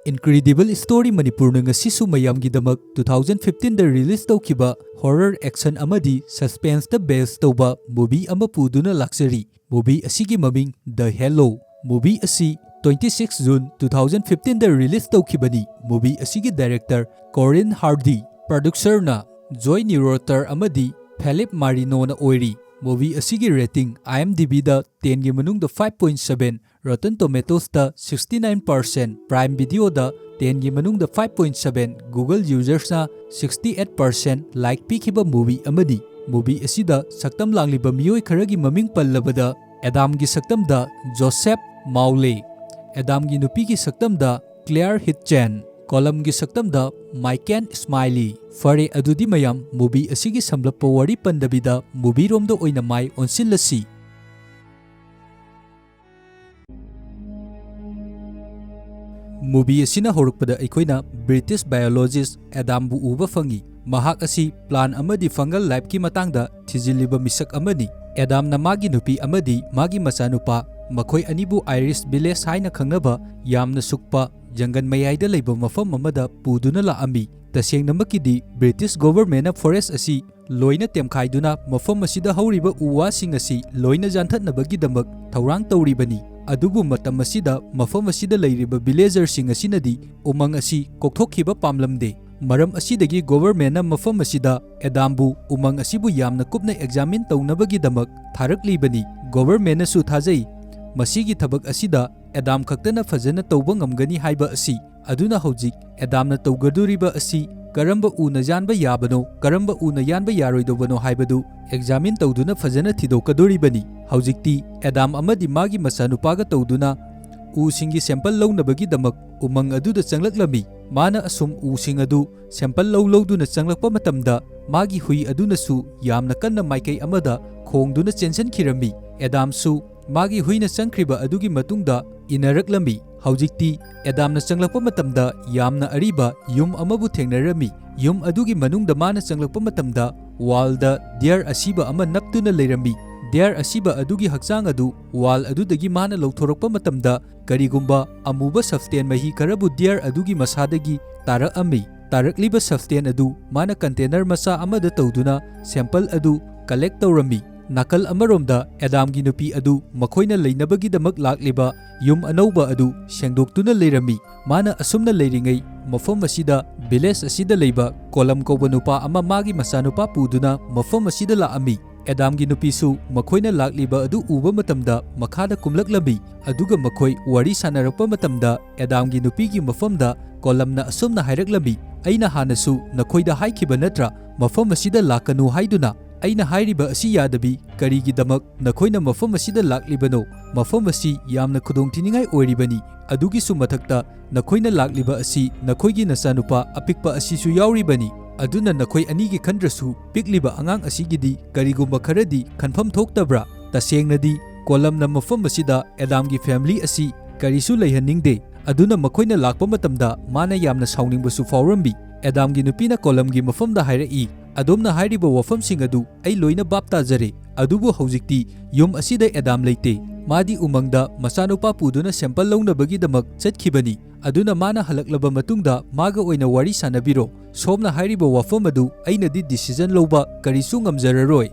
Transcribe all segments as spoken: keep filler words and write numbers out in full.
Incredible Story Manipurꯅ ꯉꯁꯤꯁꯨ ꯃꯌꯥꯝꯒꯤꯗꯃꯛ two thousand fifteenꯗ release ꯇꯧꯈꯤꯕ horror, action ꯑꯃꯗꯤ suspenseꯇ base ꯇꯧꯕ movie ꯑꯃ ꯄꯨꯗꯨꯅ ꯂꯥꯛꯆꯔꯤ꯫ Movie ꯑꯁꯤꯒꯤ ꯃꯃꯤꯡ The Halo꯫ Movie ꯑꯁꯤ twenty six June two thousand fifteenꯗ release ꯇꯧꯈꯤꯕꯅꯤ꯫ Movie ꯑꯁꯤꯒꯤ director Corin Hardy, producerꯅ Joy Neurauter ꯑꯃꯗꯤ Philippe Marinoꯅ ꯑꯣꯏꯔꯤ꯫ Movie ꯑꯁꯤꯒꯤ rating IMDbꯗ tenꯒꯤ ꯃꯅꯨꯡꯗ five point seven, Rotten Tomatoesꯇ sixty nine percent, Prime Videoꯗ tenꯒꯤ ꯃꯅꯨꯡꯗ five point seven, Google usersꯅ sixty eight percent like ꯄꯤꯈꯤꯕ movie ꯑꯃꯅꯤ꯫ Movie ꯑꯁꯤꯗ ꯁꯛꯇꯝ ꯂꯥꯡꯂꯤꯕ ꯃꯤꯑꯣꯏ ꯈꯔꯒꯤ ꯃꯃꯤꯡ ꯄꯜꯂꯕꯗ, Adamꯒꯤ ꯁꯛꯇꯝꯗ Joseph Mawle, Adamꯒꯤ ꯅꯨꯄꯤꯒꯤ ꯁꯛꯇꯝꯗ Claire Hitchens, Columꯒꯤ ꯁꯛꯇꯝꯗ Michael Smiley꯫ ꯐꯔꯦ, ꯑꯗꯨꯗꯤ ꯃꯌꯥꯝ, movie ꯑꯁꯤꯒꯤ ꯁꯝꯂꯞꯄ ꯋꯥꯔꯤ ꯄꯟꯗꯕꯤꯗ movieꯔꯣꯝꯗ ꯑꯣꯏꯅ ꯃꯥꯏ ꯑꯣꯟꯁꯤꯜꯂꯁꯤ꯫ Movie ꯑꯁꯤꯅ ꯍꯧꯔꯛꯄꯗ ꯑꯩꯈꯣꯏꯅ British biologist Adamꯕꯨ ꯎꯕ ꯐꯪꯏ꯫ ꯃꯍꯥꯛ ꯑꯁꯤ plant ꯑꯃꯗꯤ fungal lifeꯀꯤ ꯃꯇꯥꯡꯗ ꯊꯤꯖꯤꯜꯂꯤꯕ ꯃꯤꯁꯛ ꯑꯃꯅꯤ꯫ Adamꯅ ꯃꯥꯒꯤ ꯅꯨꯄꯤ ꯑꯃꯗꯤ ꯃꯥꯒꯤ ꯃꯆꯥꯅꯨꯄꯥ, ꯃꯈꯣꯏ ꯑꯅꯤꯕꯨ Irish Village ꯍꯥꯏꯅ ꯈꯪꯅꯕ ꯌꯥꯝꯅ ꯁꯨꯛꯄ ꯖꯪꯒꯜ ꯃꯌꯥꯏꯗ ꯂꯩꯕ ꯃꯐꯝ ꯑꯃꯗ ꯄꯨꯗꯨꯅ ꯂꯥꯛꯑꯝꯃꯤ꯫ ꯇꯁꯦꯡꯅꯃꯛꯀꯤꯗꯤ British governmentꯅ forest ꯑꯁꯤ ꯂꯣꯏꯅ ꯇꯦꯝꯈꯥꯏꯗꯨꯅ ꯃꯐꯝ ꯑꯁꯤꯗ ꯍꯧꯔꯤꯕ ꯎ ꯋꯥꯁꯤꯡ ꯑꯁꯤ ꯂꯣꯏꯅ ꯌꯥꯟꯊꯠꯅꯕꯒꯤꯗꯃꯛ ꯊꯧꯔꯥꯡ ꯇꯧꯔꯤꯕꯅꯤ꯫ ꯑꯗꯨꯕꯨ ꯃꯇꯝ ꯑꯁꯤꯗ ꯃꯐꯝ ꯑꯁꯤꯗ ꯂꯩꯔꯤꯕ villagerꯁꯤꯡ ꯑꯁꯤꯅꯗꯤ ꯎꯃꯪ ꯑꯁꯤ ꯀꯣꯛꯊꯣꯛꯈꯤꯕ ꯄꯥꯝꯂꯝꯗꯦ꯫ ꯃꯔꯝ ꯑꯁꯤꯗꯒꯤ governmentꯅ ꯃꯐꯝ ꯑꯁꯤꯗ Adamꯕꯨ ꯎꯃꯪ ꯑꯁꯤꯕꯨ ꯌꯥꯝꯅ ꯀꯨꯞꯅ examine ꯇꯧꯅꯕꯒꯤꯗꯃꯛ ꯊꯥꯔꯛꯂꯤꯕꯅꯤ꯫ Governmentꯅꯁꯨ ꯊꯥꯖꯩ, ꯃꯁꯤꯒꯤ ꯊꯕꯛ ꯑꯁꯤꯗ Adam ꯈꯛꯇꯅ ꯐꯖꯅ ꯇꯧꯕ ꯉꯝꯒꯅꯤ ꯍꯥꯏꯕ ꯑꯁꯤ꯫ ꯑꯗꯨꯅ ꯍꯧꯖꯤꯛ Adamꯅ ꯇꯧꯒꯗꯧꯔꯤꯕ ꯑꯁꯤ ꯀꯔꯝꯕ ꯎꯅ ꯌꯥꯟꯕ ꯌꯥꯕꯅꯣ, ꯀꯔꯝꯕ ꯎꯅ ꯌꯥꯟꯕ ꯌꯥꯔꯣꯏꯗꯧꯕꯅꯣ ꯍꯥꯏꯕꯗꯨ examine ꯇꯧꯗꯨꯅ ꯐꯖꯅ ꯊꯤꯗꯣꯛꯀꯗꯧꯔꯤꯕꯅꯤ꯫ ꯍꯧꯖꯤꯛꯇꯤ Adam ꯑꯃꯗꯤ ꯃꯥꯒꯤ ꯃꯆꯥꯅꯨꯄꯥꯒ ꯇꯧꯗꯨꯅ ꯎꯁꯤꯡꯒꯤ sample ꯂꯧꯅꯕꯒꯤꯗꯃꯛ ꯎꯃꯪ ꯑꯗꯨꯗ ꯆꯪꯂꯛꯂꯝꯃꯤ꯫ ꯃꯥꯅ ꯑꯁꯨꯝ ꯎꯁꯤꯡ ꯑꯗꯨ sample ꯂꯧ ꯂꯧꯗꯨꯅ ꯆꯪꯂꯛꯄ ꯃꯇꯝꯗ, ꯃꯥꯒꯤ ꯍꯨꯏ ꯑꯗꯨꯅꯁꯨ ꯌꯥꯝꯅ ꯀꯟꯅ ꯃꯥꯏꯀꯩ ꯑꯃꯗ ꯈꯣꯡꯗꯨꯅ ꯆꯦꯟꯁꯤꯟꯈꯤꯔꯝꯃꯤ꯫ Adamꯁꯨ ꯃꯥꯒꯤ ꯍꯨꯏꯅ ꯆꯪꯈ꯭ꯔꯤꯕ ꯑꯗꯨꯒꯤ ꯃꯇꯨꯡꯗ ꯏꯟꯅꯔꯛꯂꯝꯃꯤ꯫ ꯍꯧꯖꯤꯛꯇꯤ Adamꯅ ꯆꯪꯂꯛꯄ ꯃꯇꯝꯗ ꯌꯥꯝꯅ ꯑꯔꯤꯕ ꯌꯨꯝ ꯑꯃꯕꯨ ꯊꯦꯡꯅꯔꯝꯃꯤ꯫ ꯌꯨꯝ ꯑꯗꯨꯒꯤ ꯃꯅꯨꯡꯗ ꯃꯥꯅ ꯆꯪꯂꯛꯄ ꯃꯇꯝꯗ wallꯗ deer ꯑꯁꯤꯕ ꯑꯃ ꯅꯞꯇꯨꯅ ꯂꯩꯔꯝꯃꯤ꯫ Deer ꯑꯁꯤꯕ ꯑꯗꯨꯒꯤ ꯍꯛꯆꯥꯡ ꯑꯗꯨ wall ꯑꯗꯨꯗꯒꯤ ꯃꯥꯅ ꯂꯧꯊꯣꯔꯛꯄ ꯃꯇꯝꯗ, ꯀꯔꯤꯒꯨꯝꯕ ꯑꯃꯨꯕ substance ꯃꯍꯤ ꯈꯔꯕꯨ deer ꯑꯗꯨꯒꯤ ꯃꯁꯥꯗꯒꯤ ꯇꯥꯔꯛꯑꯝꯃꯤ꯫ ꯇꯥꯔꯛꯂꯤꯕ substance ꯑꯗꯨ ꯃꯥꯅ container ꯃꯆꯥ ꯑꯃꯗ ꯇꯧꯗꯨꯅ sample ꯑꯗꯨ collect ꯇꯧꯔꯝꯃꯤ꯫ ꯅꯥꯀꯜ ꯑꯃꯔꯣꯝꯗ, ꯑꯦꯗꯥꯝꯒꯤ ꯅꯨꯄꯤ ꯑꯗꯨ ꯃꯈꯣꯏꯅ ꯂꯩꯅꯕꯒꯤꯗꯃꯛ ꯂꯥꯛꯂꯤꯕ ꯌꯨꯝ ꯑꯅꯧꯕ ꯑꯗꯨ ꯁꯦꯡꯗꯣꯛꯇꯨꯅ ꯂꯩꯔꯝꯃꯤ꯫ ꯃꯥꯅ ꯑꯁꯨꯝꯅ ꯂꯩꯔꯤꯉꯩ, ꯃꯐꯝ ꯑꯁꯤꯗ, village ꯑꯁꯤꯗ ꯂꯩꯕ ꯀꯣꯂꯝ ꯀꯧꯕ ꯅꯨꯄꯥ ꯑꯃ ꯃꯥꯒꯤ ꯃꯆꯥꯅꯨꯄꯥ ꯄꯨꯗꯨꯅ ꯃꯐꯝ ꯑꯁꯤꯗ ꯂꯥꯛꯑꯝꯃꯤ꯫ ꯑꯦꯗꯥꯝꯒꯤ ꯅꯨꯄꯤꯁꯨ ꯃꯈꯣꯏꯅ ꯂꯥꯛꯂꯤꯕ ꯑꯗꯨ ꯎꯕ ꯃꯇꯝꯗ ꯃꯈꯥꯗ ꯀꯨꯝꯂꯛꯂꯝꯃꯤ, ꯑꯗꯨꯒ ꯃꯈꯣꯏ ꯋꯥꯔꯤ ꯁꯥꯟꯅꯔꯛꯄ ꯃꯇꯝꯗ ꯑꯦꯗꯥꯝꯒꯤ ꯅꯨꯄꯤꯒꯤ ꯃꯐꯝꯗ ꯀꯣꯂꯝꯅ ꯑꯁꯨꯝꯅ ꯍꯥꯏꯔꯛꯂꯝꯃꯤ, "ꯑꯩꯅ ꯍꯥꯟꯅꯁꯨ ꯅꯈꯣꯏꯗ ꯍꯥꯏꯈꯤꯕ ꯅꯠꯇ꯭ꯔꯥ, ꯃꯐꯝ ꯑꯁꯤꯗ ꯂꯥꯛꯀꯅꯨ ꯍꯥꯏꯗꯨꯅ? ꯑꯩꯅ ꯍꯥꯏꯔꯤꯕ ꯑꯁꯤ ꯌꯥꯗꯕꯤ ꯀꯔꯤꯒꯤꯗꯃꯛ ꯅꯈꯣꯏꯅ ꯃꯐꯝ ꯑꯁꯤꯗ ꯂꯥꯛꯂꯤꯕꯅꯣ? ꯃꯐꯝ ꯑꯁꯤ ꯌꯥꯝꯅ ꯈꯨꯗꯣꯡꯊꯤꯅꯤꯡꯉꯥꯏ ꯑꯣꯏꯔꯤꯕꯅꯤ꯫ ꯑꯗꯨꯒꯤꯁꯨ ꯃꯊꯛꯇ, ꯅꯈꯣꯏꯅ ꯂꯥꯛꯂꯤꯕ ꯑꯁꯤ ꯅꯈꯣꯏꯒꯤ ꯅꯆꯥꯅꯨꯄꯥ ꯑꯄꯤꯛꯄ ꯑꯁꯤꯁꯨ ꯌꯥꯎꯔꯤꯕꯅꯤ꯫ ꯑꯗꯨꯅ ꯅꯈꯣꯏ ꯑꯅꯤꯒꯤ ꯈꯟꯗ꯭ꯔꯁꯨ, ꯄꯤꯛꯂꯤꯕ ꯑꯉꯥꯡ ꯑꯁꯤꯒꯤꯗꯤ ꯀꯔꯤꯒꯨꯝꯕ ꯈꯔꯗꯤ ꯈꯟꯐꯝ ꯊꯣꯛꯇꯕ꯭ꯔꯥ?" ꯇꯁꯦꯡꯅꯗꯤ, ꯀꯣꯂꯝꯅ ꯃꯐꯝ ꯑꯁꯤꯗ ꯑꯦꯗꯥꯝꯒꯤ family ꯑꯁꯤ ꯀꯔꯤꯁꯨ ꯂꯩꯍꯟꯅꯤꯡꯗꯦ꯫ ꯑꯗꯨꯅ ꯃꯈꯣꯏꯅ ꯂꯥꯛꯄ ꯃꯇꯝꯗ ꯃꯥꯅ ꯌꯥꯝꯅ ꯁꯥꯎꯅꯤꯡꯕꯁꯨ ꯐꯥꯎꯔꯝꯃꯤ꯫ ꯑꯦꯗꯥꯝꯒꯤ ꯅꯨꯄꯤꯅ ꯀꯣꯂꯝꯒꯤ ꯃꯐꯝꯗ ꯍꯥꯏꯔꯛꯏ, "ꯑꯗꯣꯝꯅ ꯍꯥꯏꯔꯤꯕ ꯋꯥꯐꯝꯁꯤꯡ ꯑꯗꯨ ꯑꯩ ꯂꯣꯏꯅ ꯚꯥꯞ ꯇꯥꯖꯔꯦ, ꯑꯗꯨꯕꯨ ꯍꯧꯖꯤꯛꯇꯤ ꯌꯨꯝ ꯑꯁꯤꯗ ꯑꯦꯗꯥꯝ ꯂꯩꯇꯦ꯫ ꯃꯥꯗꯤ ꯎꯃꯪꯗ ꯃꯆꯥꯅꯨꯄꯥ ꯄꯨꯗꯨꯅ sample ꯂꯧꯅꯕꯒꯤꯗꯃꯛ ꯆꯠꯈꯤꯕꯅꯤ꯫ ꯑꯗꯨꯅ ꯃꯥꯅ ꯍꯜꯂꯛꯂꯕ ꯃꯇꯨꯡꯗ ꯃꯥꯒ ꯑꯣꯏꯅ ꯋꯥꯔꯤ ꯁꯥꯟꯅꯕꯤꯔꯣ꯫ ꯁꯣꯝꯅ ꯍꯥꯏꯔꯤꯕ ꯋꯥꯐꯝ ꯑꯗꯨ ꯑꯩꯅꯗꯤ decision ꯂꯧꯕ ꯀꯔꯤꯁꯨ ꯉꯝꯖꯔꯔꯣꯏ꯫"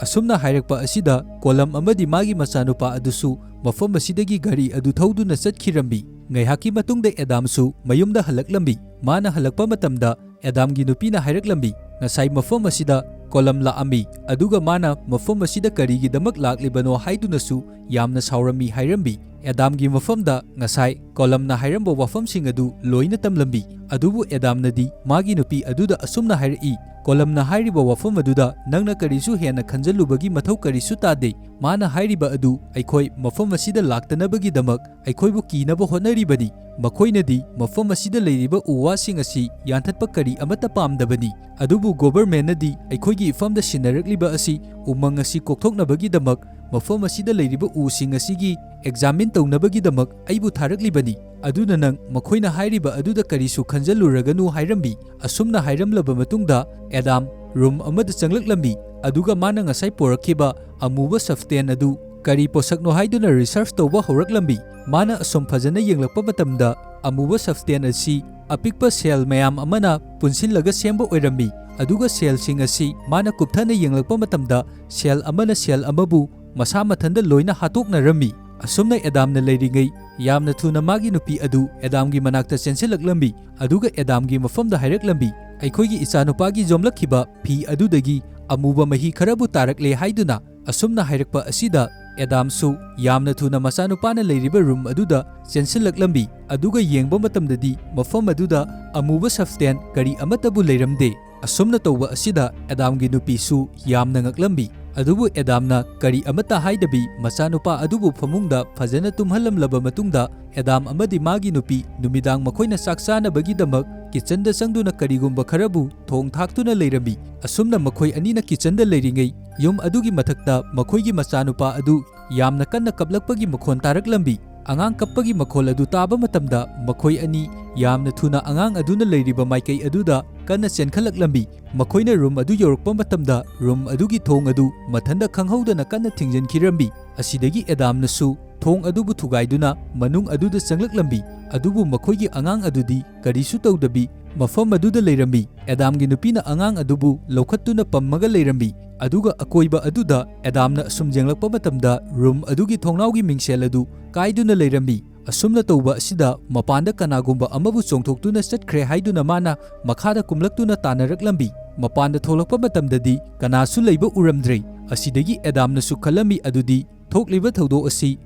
ꯑꯁꯨꯝꯅ ꯍꯥꯏꯔꯛꯄ ꯑꯁꯤꯗ ꯀꯣꯂꯝ ꯑꯃꯗꯤ ꯃꯥꯒꯤ ꯃꯆꯥꯅꯨꯄꯥ ꯑꯗꯨꯁꯨ ꯃꯐꯝ ꯑꯁꯤꯗꯒꯤ ꯒꯥꯔꯤ ꯑꯗꯨ ꯊꯧꯗꯨꯅ ꯆꯠꯈꯤꯔꯝꯃꯤ꯫ ꯉꯥꯏꯍꯥꯛꯀꯤ ꯃꯇꯨꯡꯗ ꯑꯦꯗꯥꯝꯁꯨ ꯃꯌꯨꯝꯗ ꯍꯜꯂꯛꯂꯝꯃꯤ꯫ ꯃꯥꯅ ꯍꯜꯂꯛꯄ ꯃꯇꯝꯗ ꯑꯦꯗꯥꯝꯒꯤ ꯅꯨꯄꯤꯅ ꯍꯥꯏꯔꯛꯂꯝꯃꯤ, "ꯉꯁꯥꯏ ꯃꯐꯝ ꯑꯁꯤꯗ ꯀꯣꯂꯝ ꯂꯥꯛꯑꯝꯃꯤ, ꯑꯗꯨꯒ ꯃꯥꯅ ꯃꯐꯝ ꯑꯁꯤꯗ ꯀꯔꯤꯒꯤꯗꯃꯛ ꯂꯥꯛꯂꯤꯕꯅꯣ ꯍꯥꯏꯗꯨꯅꯁꯨ ꯌꯥꯝꯅ ꯁꯥꯎꯔꯝꯃꯤ" ꯍꯥꯏꯔꯝꯃꯤ꯫ ꯑꯦꯗꯥꯝꯒꯤ ꯃꯐꯝꯗ ꯉꯁꯥꯏ ꯀꯣꯂꯝꯅ ꯍꯥꯏꯔꯝꯕ ꯋꯥꯐꯝꯁꯤꯡ ꯑꯗꯨ ꯂꯣꯏꯅ ꯇꯝꯂꯝꯃꯤ꯫ ꯑꯗꯨꯕꯨ ꯑꯦꯗꯥꯝꯅꯗꯤ ꯃꯥꯒꯤ ꯅꯨꯄꯤ ꯑꯗꯨꯗ ꯑꯁꯨꯝꯅ ꯍꯥꯏꯔꯛꯏ, "ꯀꯣꯂꯝꯅ ꯍꯥꯏꯔꯤꯕ ꯋꯥꯐꯝ ꯑꯗꯨꯗ ꯅꯪꯅ ꯀꯔꯤꯁꯨ ꯍꯦꯟꯅ ꯈꯟꯖꯜꯂꯨꯕꯒꯤ ꯃꯊꯧ ꯀꯔꯤꯁꯨ ꯇꯥꯗꯦ꯫ ꯃꯥꯅ ꯍꯥꯏꯔꯤꯕ ꯑꯗꯨ ꯑꯩꯈꯣꯏ ꯃꯐꯝ ꯑꯁꯤꯗ ꯂꯥꯛꯇꯅꯕꯒꯤꯗꯃꯛ ꯑꯩꯈꯣꯏꯕꯨ ꯀꯤꯅꯕ ꯍꯣꯠꯅꯔꯤꯕꯅꯤ꯫ ꯃꯈꯣꯏꯅꯗꯤ ꯃꯐꯝ ꯑꯁꯤꯗ ꯂꯩꯔꯤꯕ ꯎ ꯋꯥꯁꯤꯡ ꯑꯁꯤ ꯌꯥꯟꯊꯠꯄ ꯀꯔꯤ ꯑꯃꯠꯇ ꯄꯥꯝꯗꯕꯅꯤ꯫ ꯑꯗꯨꯕꯨ governmentꯅꯗꯤ ꯑꯩꯈꯣꯏꯒꯤ ꯏꯐꯝꯗ ꯁꯤꯟꯅꯔꯛꯂꯤꯕ ꯑꯁꯤ ꯎꯃꯪ ꯑꯁꯤ ꯀꯣꯛꯊꯣꯛꯅꯕꯒꯤꯗꯃꯛ, ꯃꯐꯝ ꯑꯁꯤꯗ ꯂꯩꯔꯤꯕ ꯎꯁꯤꯡ ꯑꯁꯤꯒꯤ examine ꯇꯧꯅꯕꯒꯤꯗꯃꯛ ꯑꯩꯕꯨ ꯊꯥꯔꯛꯂꯤꯕꯅꯤ꯫ ꯑꯗꯨꯅ ꯅꯪ ꯃꯈꯣꯏꯅ ꯍꯥꯏꯔꯤꯕ ꯑꯗꯨꯗ ꯀꯔꯤꯁꯨ ꯈꯟꯖꯜꯂꯨꯔꯒꯅꯨ" ꯍꯥꯏꯔꯝꯃꯤ꯫ ꯑꯁꯨꯝꯅ ꯍꯥꯏꯔꯝꯂꯕ ꯃꯇꯨꯡꯗ ꯑꯦꯗꯥꯝ room ꯑꯃꯗ ꯆꯪꯂꯛꯂꯝꯃꯤ꯫ ꯑꯗꯨꯒ ꯃꯥꯅ ꯉꯁꯥꯏ ꯄꯨꯔꯛꯈꯤꯕ ꯑꯃꯨꯕ substance ꯑꯗꯨ ꯀꯔꯤ ꯄꯣꯠꯁꯛꯅꯣ ꯍꯥꯏꯗꯨꯅ research ꯇꯧꯕ ꯍꯧꯔꯛꯂꯝꯃꯤ꯫ ꯃꯥꯅ ꯑꯁꯨꯝ ꯐꯖꯅ ꯌꯦꯡꯂꯛꯄ ꯃꯇꯝꯗ ꯑꯃꯨꯕ substance ꯑꯁꯤ ꯑꯄꯤꯛꯄ cell ꯃꯌꯥꯝ ꯑꯃꯅ ꯄꯨꯟꯁꯤꯜꯂꯒ ꯁꯦꯝꯕ ꯑꯣꯏꯔꯝꯃꯤ꯫ ꯑꯗꯨꯒ cellꯁꯤꯡ ꯑꯁꯤ ꯃꯥꯅ ꯀꯨꯞꯊꯅ ꯌꯦꯡꯂꯛꯄ ꯃꯇꯝꯗ cell ꯑꯃꯅ cell ꯑꯃꯕꯨ ꯃꯁꯥ ꯃꯊꯟꯇ ꯂꯣꯏꯅ ꯍꯥꯠꯇꯣꯛꯅꯔꯝꯃꯤ꯫ ꯑꯁꯨꯝꯅ ꯑꯦꯗꯥꯝꯅ ꯂꯩꯔꯤꯉꯩ ꯌꯥꯝꯅ ꯊꯨꯅ ꯃꯥꯒꯤ ꯅꯨꯄꯤ ꯑꯗꯨ ꯑꯦꯗꯥꯝꯒꯤ ꯃꯅꯥꯛꯇ ꯆꯦꯟꯁꯤꯜꯂꯛꯂꯝꯃꯤ, ꯑꯗꯨꯒ ꯑꯦꯗꯥꯝꯒꯤ ꯃꯐꯝꯗ ꯍꯥꯏꯔꯛꯂꯝꯃꯤ, "ꯑꯩꯈꯣꯏꯒꯤ ꯏꯆꯥꯅꯨꯄꯥꯒꯤ ꯌꯣꯝꯂꯛꯈꯤꯕ ꯐꯤ ꯑꯗꯨꯗꯒꯤ ꯑꯃꯨꯕ ꯃꯍꯤ ꯈꯔꯕꯨ ꯇꯥꯔꯛꯂꯦ" ꯍꯥꯏꯗꯨꯅ꯫ ꯑꯁꯨꯝꯅ ꯍꯥꯏꯔꯛꯄ ꯑꯁꯤꯗ ꯑꯦꯗꯥꯝꯁꯨ ꯌꯥꯝꯅ ꯊꯨꯅ ꯃꯆꯥꯅꯨꯄꯥꯅ ꯂꯩꯔꯤꯕ room ꯑꯗꯨꯗ ꯆꯦꯟꯁꯤꯜꯂꯛꯂꯝꯃꯤ, ꯑꯗꯨꯒ ꯌꯦꯡꯕ ꯃꯇꯝꯗꯗꯤ ꯃꯐꯝ ꯑꯗꯨꯗ ꯑꯃꯨꯕ substance ꯀꯔꯤ ꯑꯃꯠꯇꯕꯨ ꯂꯩꯔꯝꯗꯦ꯫ ꯑꯁꯨꯝꯅ ꯇꯧꯕ ꯑꯁꯤꯗ ꯑꯦꯗꯥꯝꯒꯤ ꯅꯨꯄꯤꯁꯨ ꯌꯥꯝꯅ ꯉꯛꯂꯝꯃꯤ꯫ ꯑꯗꯨꯕꯨ ꯑꯦꯗꯥꯝꯅ ꯀꯔꯤ ꯑꯃꯠꯇ ꯍꯥꯏꯗꯕꯤ ꯃꯆꯥꯅꯨꯄꯥ ꯑꯗꯨꯕꯨ ꯐꯃꯨꯡꯗ ꯐꯖꯅ ꯇꯨꯝꯍꯜꯂꯝꯂꯕ ꯃꯇꯨꯡꯗ, ꯑꯦꯗꯥꯝ ꯑꯃꯗꯤ ꯃꯥꯒꯤ ꯅꯨꯄꯤ ꯅꯨꯃꯤꯗꯥꯡ ꯃꯈꯣꯏꯅ ꯆꯥꯛ ꯆꯥꯅꯕꯒꯤꯗꯃꯛ kitchenꯗ ꯆꯪꯗꯨꯅ ꯀꯔꯤꯒꯨꯝꯕ ꯈꯔꯕꯨ ꯊꯣꯡ ꯊꯥꯛꯇꯨꯅ ꯂꯩꯔꯝꯃꯤ꯫ ꯑꯁꯨꯝꯅ ꯃꯈꯣꯏ ꯑꯅꯤꯅ kitchenꯗ ꯂꯩꯔꯤꯉꯩ, ꯌꯨꯝ ꯑꯗꯨꯒꯤ ꯃꯊꯛꯇ ꯃꯈꯣꯏꯒꯤ ꯃꯆꯥꯅꯨꯄꯥ ꯑꯗꯨ ꯌꯥꯝꯅ ꯀꯟꯅ ꯀꯞꯂꯛꯄꯒꯤ ꯃꯈꯣꯟ ꯇꯥꯔꯛꯂꯝꯃꯤ꯫ ꯑꯉꯥꯡ ꯀꯞꯄꯒꯤ ꯃꯈꯣꯜ ꯑꯗꯨ ꯇꯥꯕ ꯃꯇꯝꯗ, ꯃꯈꯣꯏ ꯑꯅꯤ ꯌꯥꯝꯅ ꯊꯨꯅ ꯑꯉꯥꯡ ꯑꯗꯨꯅ ꯂꯩꯔꯤꯕ ꯃꯥꯏꯀꯩ ꯑꯗꯨꯗ ꯀꯟꯅ ꯆꯦꯟꯈꯠꯂꯛꯂꯝꯃꯤ꯫ ꯃꯈꯣꯏꯅ room ꯑꯗꯨ ꯌꯧꯔꯛꯄ ꯃꯇꯝꯗ, room ꯑꯗꯨꯒꯤ ꯊꯣꯡ ꯑꯗꯨ ꯃꯊꯟꯇ ꯈꯪꯍꯧꯗꯅ ꯀꯟꯅ ꯊꯤꯡꯖꯤꯟꯈꯤꯔꯝꯃꯤ꯫ ꯑꯁꯤꯗꯒꯤ ꯑꯦꯗꯥꯝꯅꯁꯨ ꯊꯣꯡ ꯑꯗꯨꯕꯨ ꯊꯨꯒꯥꯏꯗꯨꯅ ꯃꯅꯨꯡ ꯑꯗꯨꯗ ꯆꯪꯂꯛꯂꯝꯃꯤ, ꯑꯗꯨꯕꯨ ꯃꯈꯣꯏꯒꯤ ꯑꯉꯥꯡ ꯑꯗꯨꯗꯤ ꯀꯔꯤꯁꯨ ꯇꯧꯗꯕꯤ ꯃꯐꯝ ꯑꯗꯨꯗ ꯂꯩꯔꯝꯃꯤ꯫ ꯑꯦꯗꯥꯝꯒꯤ ꯅꯨꯄꯤꯅ ꯑꯉꯥꯡ ꯑꯗꯨꯕꯨ ꯂꯧꯈꯠꯇꯨꯅ ꯄꯝꯃꯒ ꯂꯩꯔꯝꯃꯤ, ꯑꯗꯨꯒ ꯑꯀꯣꯏꯕ ꯑꯗꯨꯗ ꯑꯦꯗꯥꯝꯅ ꯑꯁꯨꯝ ꯌꯦꯡꯂꯛꯄ ꯃꯇꯝꯗ, room ꯑꯗꯨꯒꯤ ꯊꯣꯡꯅꯥꯎꯒꯤ ꯃꯤꯡꯁꯦꯜ ꯑꯗꯨ ꯀꯥꯏꯗꯨꯅ ꯂꯩꯔꯝꯃꯤ꯫ ꯑꯁꯨꯝꯅ ꯇꯧꯕ ꯑꯁꯤꯗ ꯃꯄꯥꯟꯗ ꯀꯅꯥꯒꯨꯝꯕ ꯑꯃꯕꯨ ꯆꯣꯡꯊꯣꯛꯇꯨꯅ ꯆꯠꯈ꯭ꯔꯦ ꯍꯥꯏꯗꯨꯅ ꯃꯥꯅ ꯃꯈꯥꯗ ꯀꯨꯝꯂꯛꯇꯨꯅ ꯇꯥꯟꯅꯔꯛꯂꯝꯃꯤ꯫ ꯃꯄꯥꯟꯗ ꯊꯣꯛꯂꯛꯄ ꯃꯇꯝꯗꯗꯤ ꯀꯅꯥꯁꯨ ꯂꯩꯕ ꯎꯔꯝꯗ꯭ꯔꯦ꯫ ꯑꯁꯤꯗꯒꯤ ꯑꯦꯗꯥꯝꯅꯁꯨ ꯈꯜꯂꯝꯃꯤ ꯑꯗꯨꯗꯤ ꯊꯣꯛꯂꯤꯕ ꯊꯧꯗꯣꯛ ꯑꯁꯤ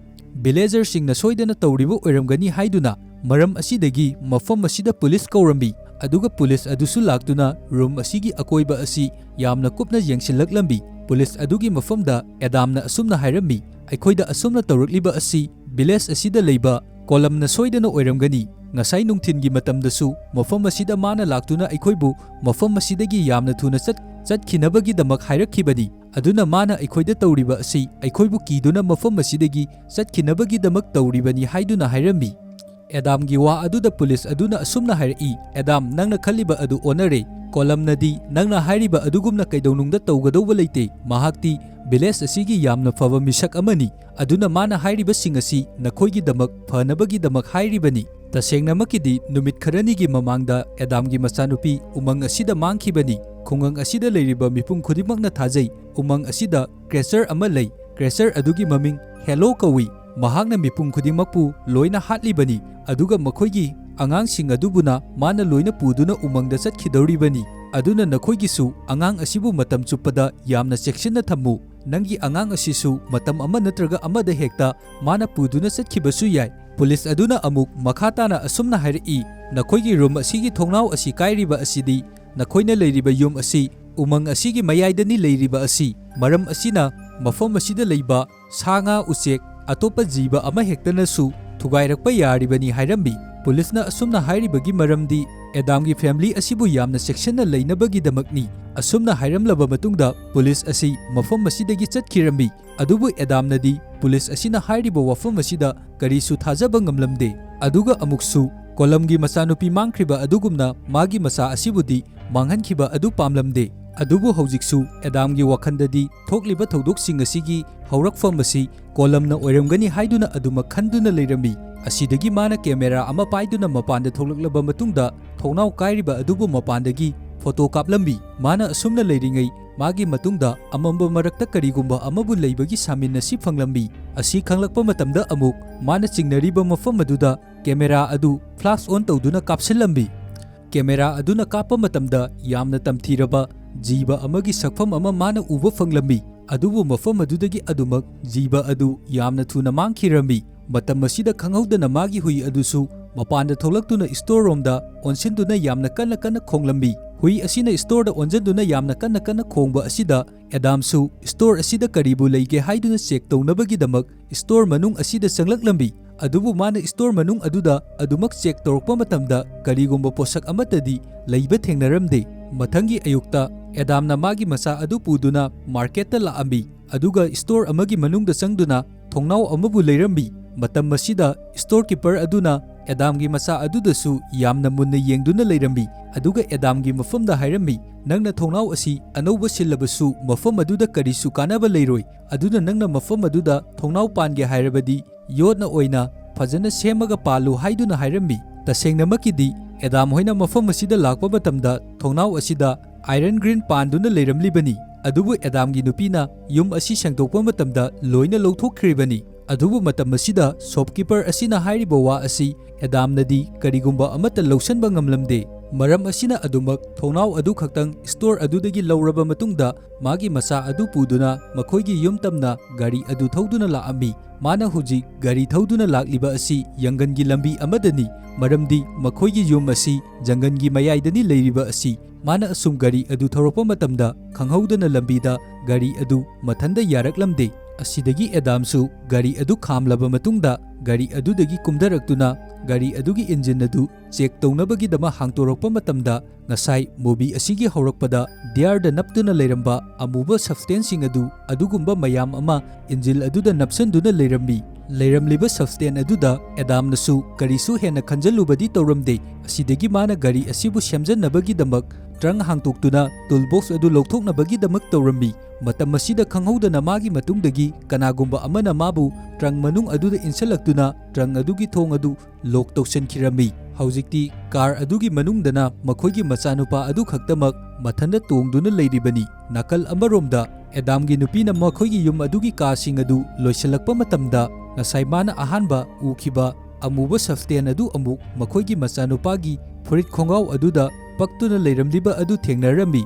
villagerꯁꯤꯡꯅ ꯁꯣꯏꯗꯅ ꯇꯧꯔꯤꯕ ꯑꯣꯏꯔꯝꯒꯅꯤ ꯍꯥꯏꯗꯨꯅ꯫ ꯃꯔꯝ ꯑꯁꯤꯗꯒꯤ ꯃꯐꯝ ꯑꯁꯤꯗ police ꯀꯧꯔꯝꯃꯤ, ꯑꯗꯨꯒ police ꯑꯗꯨꯁꯨ ꯂꯥꯛꯇꯨꯅ room ꯑꯁꯤꯒꯤ ꯑꯀꯣꯏꯕ ꯑꯁꯤ ꯌꯥꯝꯅ ꯀꯨꯞꯅ ꯌꯦꯡꯁꯤꯜꯂꯛꯂꯝꯃꯤ꯫ Police ꯑꯗꯨꯒꯤ ꯃꯐꯝꯗ ꯑꯦꯗꯥꯝꯅ ꯑꯁꯨꯝꯅ ꯍꯥꯏꯔꯝꯃꯤ, "ꯑꯩꯈꯣꯏꯗ ꯑꯁꯨꯝꯅ ꯇꯧꯔꯛꯂꯤꯕ ꯑꯁꯤ village ꯑꯁꯤꯗ ꯂꯩꯕ ꯀꯣꯂꯝꯅ ꯁꯣꯏꯗꯅ ꯑꯣꯏꯔꯝꯒꯅꯤ꯫ ꯉꯁꯥꯏ ꯅꯨꯡꯊꯤꯟꯒꯤ ꯃꯇꯝꯗꯁꯨ ꯃꯐꯝ ꯑꯁꯤꯗ ꯃꯥꯅ ꯂꯥꯛꯇꯨꯅ ꯑꯩꯈꯣꯏꯕꯨ ꯃꯐꯝ ꯑꯁꯤꯗꯒꯤ ꯌꯥꯝꯅ ꯊꯨꯅ ꯆꯠ-, ꯆꯠꯈꯤꯅꯕꯒꯤꯗꯃꯛ ꯍꯥꯏꯔꯛꯈꯤꯕꯅꯤ꯫ ꯑꯗꯨꯅ ꯃꯥꯅ ꯑꯩꯈꯣꯏꯗ ꯇꯧꯔꯤꯕ ꯑꯁꯤ ꯑꯩꯈꯣꯏꯕꯨ ꯀꯤꯗꯨꯅ ꯃꯐꯝ ꯑꯁꯤꯗꯒꯤ ꯆꯠꯈꯤꯅꯕꯒꯤꯗꯃꯛ ꯇꯧꯔꯤꯕꯅꯤ" ꯍꯥꯏꯗꯨꯅ ꯍꯥꯏꯔꯝꯃꯤ꯫ ꯑꯦꯗꯥꯝꯒꯤ ꯋꯥ ꯑꯗꯨꯗ police ꯑꯗꯨꯅ ꯑꯁꯨꯝꯅ ꯍꯥꯏꯔꯛꯏ, "ꯑꯦꯗꯥꯝ, ꯅꯪꯅ ꯈꯜꯂꯤꯕ ꯑꯗꯨ ꯑꯣꯟꯅꯔꯦ꯫ ꯀꯣꯂꯝꯅꯗꯤ ꯅꯪꯅ ꯍꯥꯏꯔꯤꯕ ꯑꯗꯨꯒꯨꯝꯅ ꯀꯩꯗꯧꯅꯨꯡꯗ ꯇꯧꯒꯗꯧꯕ ꯂꯩꯇꯦ꯫ ꯃꯍꯥꯛꯇꯤ village ꯑꯁꯤꯒꯤ ꯌꯥꯝꯅ ꯐꯕ ꯃꯤꯁꯛ ꯑꯃꯅꯤ꯫ ꯑꯗꯨꯅ ꯃꯥꯅ ꯍꯥꯏꯔꯤꯕꯁꯤꯡ ꯑꯁꯤ ꯅꯈꯣꯏꯒꯤꯗꯃꯛ ꯐꯅꯕꯒꯤꯗꯃꯛ ꯍꯥꯏꯔꯤꯕꯅꯤ꯫ ꯇꯁꯦꯡꯅꯃꯛꯀꯤꯗꯤ ꯅꯨꯃꯤꯠ ꯈꯔꯅꯤꯒꯤ ꯃꯃꯥꯡꯗ ꯑꯦꯗꯥꯝꯒꯤ ꯃꯆꯥꯅꯨꯄꯤ ꯎꯃꯪ ꯑꯁꯤꯗ ꯃꯥꯡꯈꯤꯕꯅꯤ꯫ ꯈꯨꯡꯒꯪ ꯑꯁꯤꯗ ꯂꯩꯔꯤꯕ ꯃꯤꯄꯨꯝ ꯈꯨꯗꯤꯡꯃꯛꯅ ꯊꯥꯖꯩ, ꯎꯃꯪ ꯑꯁꯤꯗ creature ꯑꯃ ꯂꯩ꯫ Creature ꯑꯗꯨꯒꯤ ꯃꯃꯤꯡ Halo ꯀꯧꯏ꯫ ꯃꯍꯥꯛꯅ ꯃꯤꯄꯨꯝ ꯈꯨꯗꯤꯡꯃꯛꯄꯨ ꯂꯣꯏꯅ ꯍꯥꯠꯂꯤꯕꯅꯤ, ꯑꯗꯨꯒ ꯃꯈꯣꯏꯒꯤ ꯑꯉꯥꯡꯁꯤꯡ ꯑꯗꯨꯕꯨꯅ ꯃꯥꯅ ꯂꯣꯏꯅ ꯄꯨꯗꯨꯅ ꯎꯃꯪꯗ ꯆꯠꯈꯤꯗꯧꯔꯤꯕꯅꯤ꯫ ꯑꯗꯨꯅ ꯅꯈꯣꯏꯒꯤꯁꯨ ꯑꯉꯥꯡ ꯑꯁꯤꯕꯨ ꯃꯇꯝ ꯆꯨꯞꯄꯗ ꯌꯥꯝꯅ ꯆꯦꯛꯁꯤꯟꯅ ꯊꯝꯃꯨ꯫ ꯅꯪꯒꯤ ꯑꯉꯥꯡ ꯑꯁꯤꯁꯨ ꯃꯇꯝ ꯑꯃ ꯅꯠꯇ꯭ꯔꯒ ꯑꯃꯗ ꯍꯦꯛꯇ ꯃꯥꯅ ꯄꯨꯗꯨꯅ ꯆꯠꯈꯤꯕꯁꯨ ꯌꯥꯏ꯫ ꯄꯨꯂꯤꯁ ꯑꯗꯨꯅ ꯑꯃꯨꯛ ꯃꯈꯥ ꯇꯥꯅ ꯑꯁꯨꯝꯅ ꯍꯥꯏꯔꯛꯏ, "ꯅꯈꯣꯏꯒꯤ ꯔꯨꯝ ꯑꯁꯤꯒꯤ ꯊꯣꯡꯅꯥꯎ ꯑꯁꯤ ꯀꯥꯏꯔꯤꯕ ꯑꯁꯤꯗꯤ ꯅꯈꯣꯏꯅ ꯂꯩꯔꯤꯕ ꯌꯨꯝ ꯑꯁꯤ ꯎꯃꯪ ꯑꯁꯤꯒꯤ ꯃꯌꯥꯏꯗꯅꯤ ꯂꯩꯔꯤꯕ ꯑꯁꯤ꯫ ꯃꯔꯝ ꯑꯁꯤꯅ ꯃꯐꯝ ꯑꯁꯤꯗ ꯂꯩꯕ ꯁꯥ ꯉꯥ, ꯎꯆꯦꯛ, ꯑꯇꯣꯞꯄ ꯖꯤꯕ ꯑꯃꯍꯦꯛꯇꯅꯁꯨ ꯊꯨꯒꯥꯏꯔꯛꯄ ꯌꯥꯔꯤꯕꯅꯤ" ꯍꯥꯏꯔꯝꯃꯤ꯫ ꯄꯨꯂꯤꯁꯅ ꯑꯁꯨꯝꯅ ꯍꯥꯏꯔꯤꯕꯒꯤ ꯃꯔꯝꯗꯤ ꯑꯦꯗꯥꯝꯒꯤ family ꯑꯁꯤꯕꯨ ꯌꯥꯝꯅ ꯆꯦꯛꯁꯤꯟꯅ ꯂꯩꯅꯕꯒꯤꯗꯃꯛꯅꯤ꯫ ꯑꯁꯨꯝꯅ ꯍꯥꯏꯔꯝꯂꯕ ꯃꯇꯨꯡꯗ ꯄꯨꯂꯤꯁ ꯑꯁꯤ ꯃꯐꯝ ꯑꯁꯤꯗꯒꯤ ꯆꯠꯈꯤꯔꯝꯃꯤ꯫ ꯑꯗꯨꯕꯨ ꯑꯦꯗꯥꯝꯅꯗꯤ ꯄꯨꯂꯤꯁ ꯑꯁꯤꯅ ꯍꯥꯏꯔꯤꯕ ꯋꯥꯐꯝ ꯑꯁꯤꯗ ꯀꯔꯤꯁꯨ ꯊꯥꯖꯕ ꯉꯝꯂꯝꯗꯦ꯫ ꯑꯗꯨꯒ ꯑꯃꯨꯛꯁꯨ ꯀꯣꯂꯝꯒꯤ ꯃꯆꯥꯅꯨꯄꯤ ꯃꯥꯡꯈ꯭ꯔꯤꯕ ꯑꯗꯨꯒꯨꯝꯅ ꯃꯥꯒꯤ ꯃꯆꯥ ꯑꯁꯤꯕꯨꯗꯤ ꯃꯥꯡꯍꯟꯈꯤꯕ ꯑꯗꯨ ꯄꯥꯝꯂꯝꯗꯦ꯫ ꯑꯗꯨꯕꯨ ꯍꯧꯖꯤꯛꯁꯨ ꯑꯦꯗꯥꯝꯒꯤ ꯋꯥꯈꯜꯗꯗꯤ ꯊꯣꯛꯂꯤꯕ ꯊꯧꯗꯣꯛꯁꯤꯡ ꯑꯁꯤꯒꯤ ꯍꯧꯔꯛꯐꯝ ꯑꯁꯤ ꯀꯣꯂꯝꯅ ꯑꯣꯏꯔꯝꯒꯅꯤ ꯍꯥꯏꯗꯨꯅ ꯑꯗꯨꯃꯛ ꯈꯟꯗꯨꯅ ꯂꯩꯔꯝꯃꯤ꯫ ꯑꯁꯤꯗꯒꯤ ꯃꯥꯅ camera ꯑꯃ ꯄꯥꯏꯗꯨꯅ ꯃꯄꯥꯟꯗ ꯊꯣꯛꯂꯛꯂꯕ ꯃꯇꯨꯡꯗ ꯊꯣꯡꯅꯥꯎ ꯀꯥꯏꯔꯤꯕ ꯑꯗꯨꯕꯨ ꯃꯄꯥꯟꯗꯒꯤ photo ꯀꯥꯞꯂꯝꯃꯤ꯫ ꯃꯥꯅ ꯑꯁꯨꯝꯅ ꯂꯩꯔꯤꯉꯩ ꯃꯥꯒꯤ ꯃꯇꯨꯡꯗ ꯑꯃꯝꯕ ꯃꯔꯛꯇ ꯀꯔꯤꯒꯨꯝꯕ ꯑꯃꯕꯨ ꯂꯩꯕꯒꯤ ꯁꯥꯃꯤꯟ ꯑꯁꯤ ꯐꯪꯂꯝꯃꯤ꯫ ꯑꯁꯤ ꯈꯪꯂꯛꯄ ꯃꯇꯝꯗ ꯑꯃꯨꯛ ꯃꯥꯅ ꯆꯤꯡꯅꯔꯤꯕ ꯃꯐꯝ ꯑꯗꯨꯗ camera ꯑꯗꯨ flash on ꯇꯧꯗꯨꯅ ꯀꯥꯞꯁꯤꯜꯂꯝꯃꯤ꯫ Camera ꯑꯗꯨꯅ ꯀꯥꯞꯄ ꯃꯇꯝꯗ ꯌꯥꯝꯅ ꯇꯝꯊꯤꯔꯕ ꯖꯤꯕ ꯑꯃꯒꯤ ꯁꯛꯐꯝ ꯑꯃ ꯃꯥꯅ ꯎꯕ ꯐꯪꯂꯝꯃꯤ꯫ ꯑꯗꯨꯕꯨ ꯃꯐꯝ ꯑꯗꯨꯗꯒꯤ ꯑꯗꯨꯃꯛ ꯖꯤꯕ ꯑꯗꯨ ꯌꯥꯝꯅ ꯊꯨꯅ ꯃꯥꯡꯈꯤꯔꯝꯃꯤ꯫ ꯃꯇꯝ ꯑꯁꯤꯗ ꯈꯪꯍꯧꯗꯅ ꯃꯥꯒꯤ ꯍꯨꯏ ꯑꯗꯨꯁꯨ ꯃꯄꯥꯟꯗ ꯊꯣꯛꯂꯛꯇꯨꯅ store ꯔꯣꯝꯗ ꯑꯣꯟꯁꯤꯟꯗꯨꯅ ꯌꯥꯝꯅ ꯀꯟꯅ ꯀꯟꯅ ꯈꯣꯡꯂꯝꯃꯤ꯫ ꯍꯨꯏ ꯑꯁꯤꯅ store ꯗ ꯑꯣꯟꯁꯤꯟꯗꯨꯅ ꯌꯥꯝꯅ ꯀꯟꯅ ꯀꯟꯅ ꯈꯣꯡꯕ ꯑꯁꯤꯗ ꯑꯦꯗꯥꯝꯁꯨ store ꯑꯁꯤꯗ ꯀꯔꯤꯕꯨ ꯂꯩꯒꯦ ꯍꯥꯏꯗꯨꯅ check ꯇꯧꯅꯕꯒꯤꯗꯃꯛ store ꯃꯅꯨꯡ ꯑꯁꯤꯗ ꯆꯪꯂꯛꯂꯝꯃꯤ꯫ ꯑꯗꯨꯕꯨ ꯃꯥꯅ store ꯃꯅꯨꯡ ꯑꯗꯨꯗ ꯑꯗꯨꯃꯛ check ꯇꯧꯔꯛꯄ ꯃꯇꯝꯗ ꯀꯔꯤꯒꯨꯝꯕ ꯄꯣꯠꯁꯛ ꯑꯃꯠꯇꯗꯤ ꯂꯩꯕ ꯊꯦꯡꯅꯔꯝꯗꯦ꯫ ꯃꯊꯪꯒꯤ ꯑꯌꯨꯛꯇ ꯑꯦꯗꯥꯝꯅ ꯃꯥꯒꯤ ꯃꯆꯥ ꯑꯗꯨ ꯄꯨꯗꯨꯅ market ꯇ ꯂꯥꯛꯑꯝꯃꯤ, ꯑꯗꯨꯒ store ꯑꯃꯒꯤ ꯃꯅꯨꯡꯗ ꯆꯪꯗꯨꯅ ꯊꯣꯡꯅꯥꯎ ꯑꯃꯕꯨ ꯂꯩꯔꯝꯃꯤ꯫ ꯃꯇꯝ ꯑꯁꯤꯗ storekeeper ꯑꯗꯨꯅ ꯑꯦꯗꯥꯝꯒꯤ ꯃꯆꯥ ꯑꯗꯨꯗꯁꯨ ꯌꯥꯝꯅ ꯃꯨꯟꯅ ꯌꯦꯡꯗꯨꯅ ꯂꯩꯔꯝꯃꯤ꯫ ꯑꯗꯨꯒ ꯑꯦꯗꯥꯝꯒꯤ ꯃꯐꯝꯗ ꯍꯥꯏꯔꯝꯃꯤ, "ꯅꯪꯅ ꯊꯣꯡꯅꯥꯎ ꯑꯁꯤ ꯑꯅꯧꯕ ꯁꯤꯜꯂꯕꯁꯨ ꯃꯐꯝ ꯑꯗꯨꯗ ꯀꯔꯤꯁꯨ ꯀꯥꯟꯅꯕ ꯂꯩꯔꯣꯏ꯫ ꯑꯗꯨꯅ ꯅꯪꯅ ꯃꯐꯝ ꯑꯗꯨꯗ ꯊꯣꯡꯅꯥꯎ ꯄꯥꯟꯒꯦ ꯍꯥꯏꯔꯕꯗꯤ ꯌꯣꯠꯅ ꯑꯣꯏꯅ ꯐꯖꯅ ꯁꯦꯝꯃꯒ ꯄꯥꯜꯂꯨ" ꯍꯥꯏꯗꯨꯅ ꯍꯥꯏꯔꯝꯃꯤ꯫ ꯇꯁꯦꯡꯅꯃꯛꯀꯤꯗꯤ ꯑꯦꯗꯥꯝ ꯍꯣꯏꯅ ꯃꯐꯝ ꯑꯁꯤꯗ ꯂꯥꯛꯄ ꯃꯇꯝꯗ ꯊꯣꯡꯅꯥꯎ ꯑꯁꯤꯗ ꯑꯥꯏꯔꯟ ꯒ꯭ꯔꯤꯟ ꯄꯥꯟꯗꯨꯅ ꯂꯩꯔꯝꯂꯤꯕꯅꯤ꯫ ꯑꯗꯨꯕꯨ ꯑꯦꯗꯥꯝꯒꯤ ꯅꯨꯄꯤꯅ ꯌꯨꯝ ꯑꯁꯤ ꯁꯦꯡꯗꯣꯛꯄ ꯃꯇꯝꯗ ꯂꯣꯏꯅ ꯂꯧꯊꯣꯛꯈ꯭ꯔꯤꯕꯅꯤ꯫ ꯑꯗꯨꯕꯨ ꯃꯇꯝ ꯑꯁꯤꯗ ꯁꯣꯞꯀꯤꯄꯔ ꯑꯁꯤꯅ ꯍꯥꯏꯔꯤꯕ ꯋꯥ ꯑꯁꯤ ꯑꯦꯗꯥꯝꯅꯗꯤ ꯀꯔꯤꯒꯨꯝꯕ ꯑꯃꯠꯇ ꯂꯧꯁꯟꯕ ꯉꯝꯂꯝꯗꯦ꯫ ꯃꯔꯝ ꯑꯁꯤꯅ ꯑꯗꯨꯃꯛ ꯊꯣꯡꯅꯥꯎ ꯑꯗꯨ ꯈꯛꯇꯪ ꯁ꯭ꯇꯣꯔ ꯑꯗꯨꯗꯒꯤ ꯂꯧꯔꯕ ꯃꯇꯨꯡꯗ ꯃꯥꯒꯤ ꯃꯆꯥ ꯑꯗꯨ ꯄꯨꯗꯨꯅ ꯃꯈꯣꯏꯒꯤ ꯌꯨꯝ ꯇꯝꯅ ꯒꯥꯔꯤ ꯑꯗꯨ ꯊꯧꯗꯨꯅ ꯂꯥꯛꯑꯝꯃꯤ꯫ ꯃꯥꯅ ꯍꯧꯖꯤꯛ ꯒꯥꯔꯤ ꯊꯧꯗꯨꯅ ꯂꯥꯛꯂꯤꯕ ꯑꯁꯤ ꯌꯪꯒꯟꯒꯤ ꯂꯝꯕꯤ ꯑꯃꯗꯅꯤ, ꯃꯔꯝꯗꯤ ꯃꯈꯣꯏꯒꯤ ꯌꯨꯝ ꯑꯁꯤ ꯖꯪꯒꯟꯒꯤ ꯃꯌꯥꯏꯗꯅꯤ ꯂꯩꯔꯤꯕ ꯑꯁꯤ꯫ ꯃꯥꯅ ꯑꯁꯨꯝ ꯒꯥꯔꯤ ꯑꯗꯨ ꯊꯧꯔꯛꯄ ꯃꯇꯝꯗ ꯈꯪꯍꯧꯗꯅ ꯂꯝꯕꯤꯗ ꯒꯥꯔꯤ ꯑꯗꯨ ꯃꯊꯟꯗ ꯌꯥꯔꯛꯂꯝꯗꯦ꯫ ꯑꯁꯤꯗꯒꯤ ꯑꯦꯗꯥꯝꯁꯨ ꯒꯥꯔꯤ ꯑꯗꯨ ꯈꯥꯝꯂꯕ ꯃꯇꯨꯡꯗ ꯒꯥꯔꯤ ꯑꯗꯨꯗꯒꯤ ꯀꯨꯝꯊꯔꯛꯇꯨꯅ ꯒꯥꯔꯤ ꯑꯗꯨꯒꯤ ꯏꯟꯖꯤꯟ ꯑꯗꯨ ꯆꯦꯛ ꯇꯧꯅꯕꯒꯤꯗꯃꯛ ꯍꯥꯡꯇꯣꯔꯛꯄ ꯃꯇꯝꯗ ꯉꯁꯥꯏ ꯃꯨꯚꯤ ꯑꯁꯤꯒꯤ ꯍꯧꯔꯛꯄꯗ ꯗꯤꯌꯥꯔꯗ ꯅꯞꯇꯨꯅ ꯂꯩꯔꯝꯕ ꯑꯃꯨꯕ ꯁꯕꯁꯇꯦꯟꯁꯁꯤꯡ ꯑꯗꯨ ꯑꯗꯨꯒꯨꯝꯕ ꯃꯌꯥꯝ ꯑꯃ ꯏꯟꯖꯤꯟ ꯑꯗꯨꯗ ꯅꯞꯁꯟꯗꯨꯅ ꯂꯩꯔꯝꯃꯤ꯫ ꯂꯩꯔꯝꯂꯤꯕ ꯁꯕꯁꯇꯦꯟ ꯑꯗꯨꯗ ꯑꯦꯗꯥꯝꯅꯁꯨ ꯀꯔꯤꯁꯨ ꯍꯦꯟꯅ ꯈꯟꯖꯜꯂꯨꯕꯗꯤ ꯇꯧꯔꯝꯗꯦ꯫ ꯑꯁꯤꯗꯒꯤ ꯃꯥꯅ ꯒꯥꯔꯤ ꯑꯁꯤꯕꯨ ꯁꯦꯝꯖꯟꯅꯕꯒꯤꯗꯃꯛ ꯇ꯭ꯔꯪ ꯍꯥꯡꯇꯣꯛꯇꯨꯅ ꯇꯨꯜ ꯕꯣꯛꯁ ꯑꯗꯨ ꯂꯧꯊꯣꯛꯅꯕꯒꯤꯗꯃꯛ ꯇꯧꯔꯝꯃꯤ꯫ ꯃꯇꯝ ꯑꯁꯤꯗ ꯈꯪꯍꯧꯗꯅ ꯃꯥꯒꯤ ꯃꯇꯨꯡꯗꯒꯤ ꯀꯅꯥꯒꯨꯝꯕ ꯑꯃꯅ ꯃꯥꯕꯨ ꯇ꯭ꯔꯪ ꯃꯅꯨꯡ ꯑꯗꯨꯗ ꯏꯟꯁꯤꯜꯂꯛꯇꯨꯅ ꯇ꯭ꯔꯪ ꯑꯗꯨꯒꯤ ꯊꯣꯡ ꯑꯗꯨ ꯂꯣꯛ ꯇꯧꯁꯤꯟꯈꯤꯔꯝꯃꯤ꯫ ꯍꯧꯖꯤꯛꯇꯤ ꯀꯥꯔ ꯑꯗꯨꯒꯤ ꯃꯅꯨꯡꯗꯅ ꯃꯈꯣꯏꯒꯤ ꯃꯆꯥꯅꯨꯄꯥ ꯑꯗꯨ ꯈꯛꯇꯃꯛ ꯃꯊꯟꯇ ꯇꯣꯡꯗꯨꯅ ꯂꯩꯔꯤꯕꯅꯤ꯫ ꯅꯥꯀꯜ ꯑꯃꯔꯣꯝꯗ ꯑꯦꯗꯥꯝꯒꯤ ꯅꯨꯄꯤꯅ ꯃꯈꯣꯏꯒꯤ ꯌꯨꯝ ꯑꯗꯨꯒꯤ ꯀꯥꯁꯤꯡ ꯑꯗꯨ ꯂꯣꯏꯁꯤꯜꯂꯛꯄ ꯃꯇꯝꯗ ꯉꯁꯥꯏ ꯃꯥꯅ ꯑꯍꯥꯟꯕ ꯎꯈꯤꯕ ꯑꯃꯨꯕ ꯁꯕꯁꯇꯦꯟ ꯑꯗꯨ ꯑꯃꯨꯛ ꯃꯈꯣꯏꯒꯤ ꯃꯆꯥꯅꯨꯄꯥꯒꯤ ꯐꯨꯔꯤꯠ ꯈꯣꯡꯒ꯭ꯔꯥꯎ ꯑꯗꯨꯗ ꯄꯛꯇꯨꯅ ꯂꯩꯔꯝꯂꯤꯕ ꯑꯗꯨ ꯊꯦꯡꯅꯔꯝꯃꯤ꯫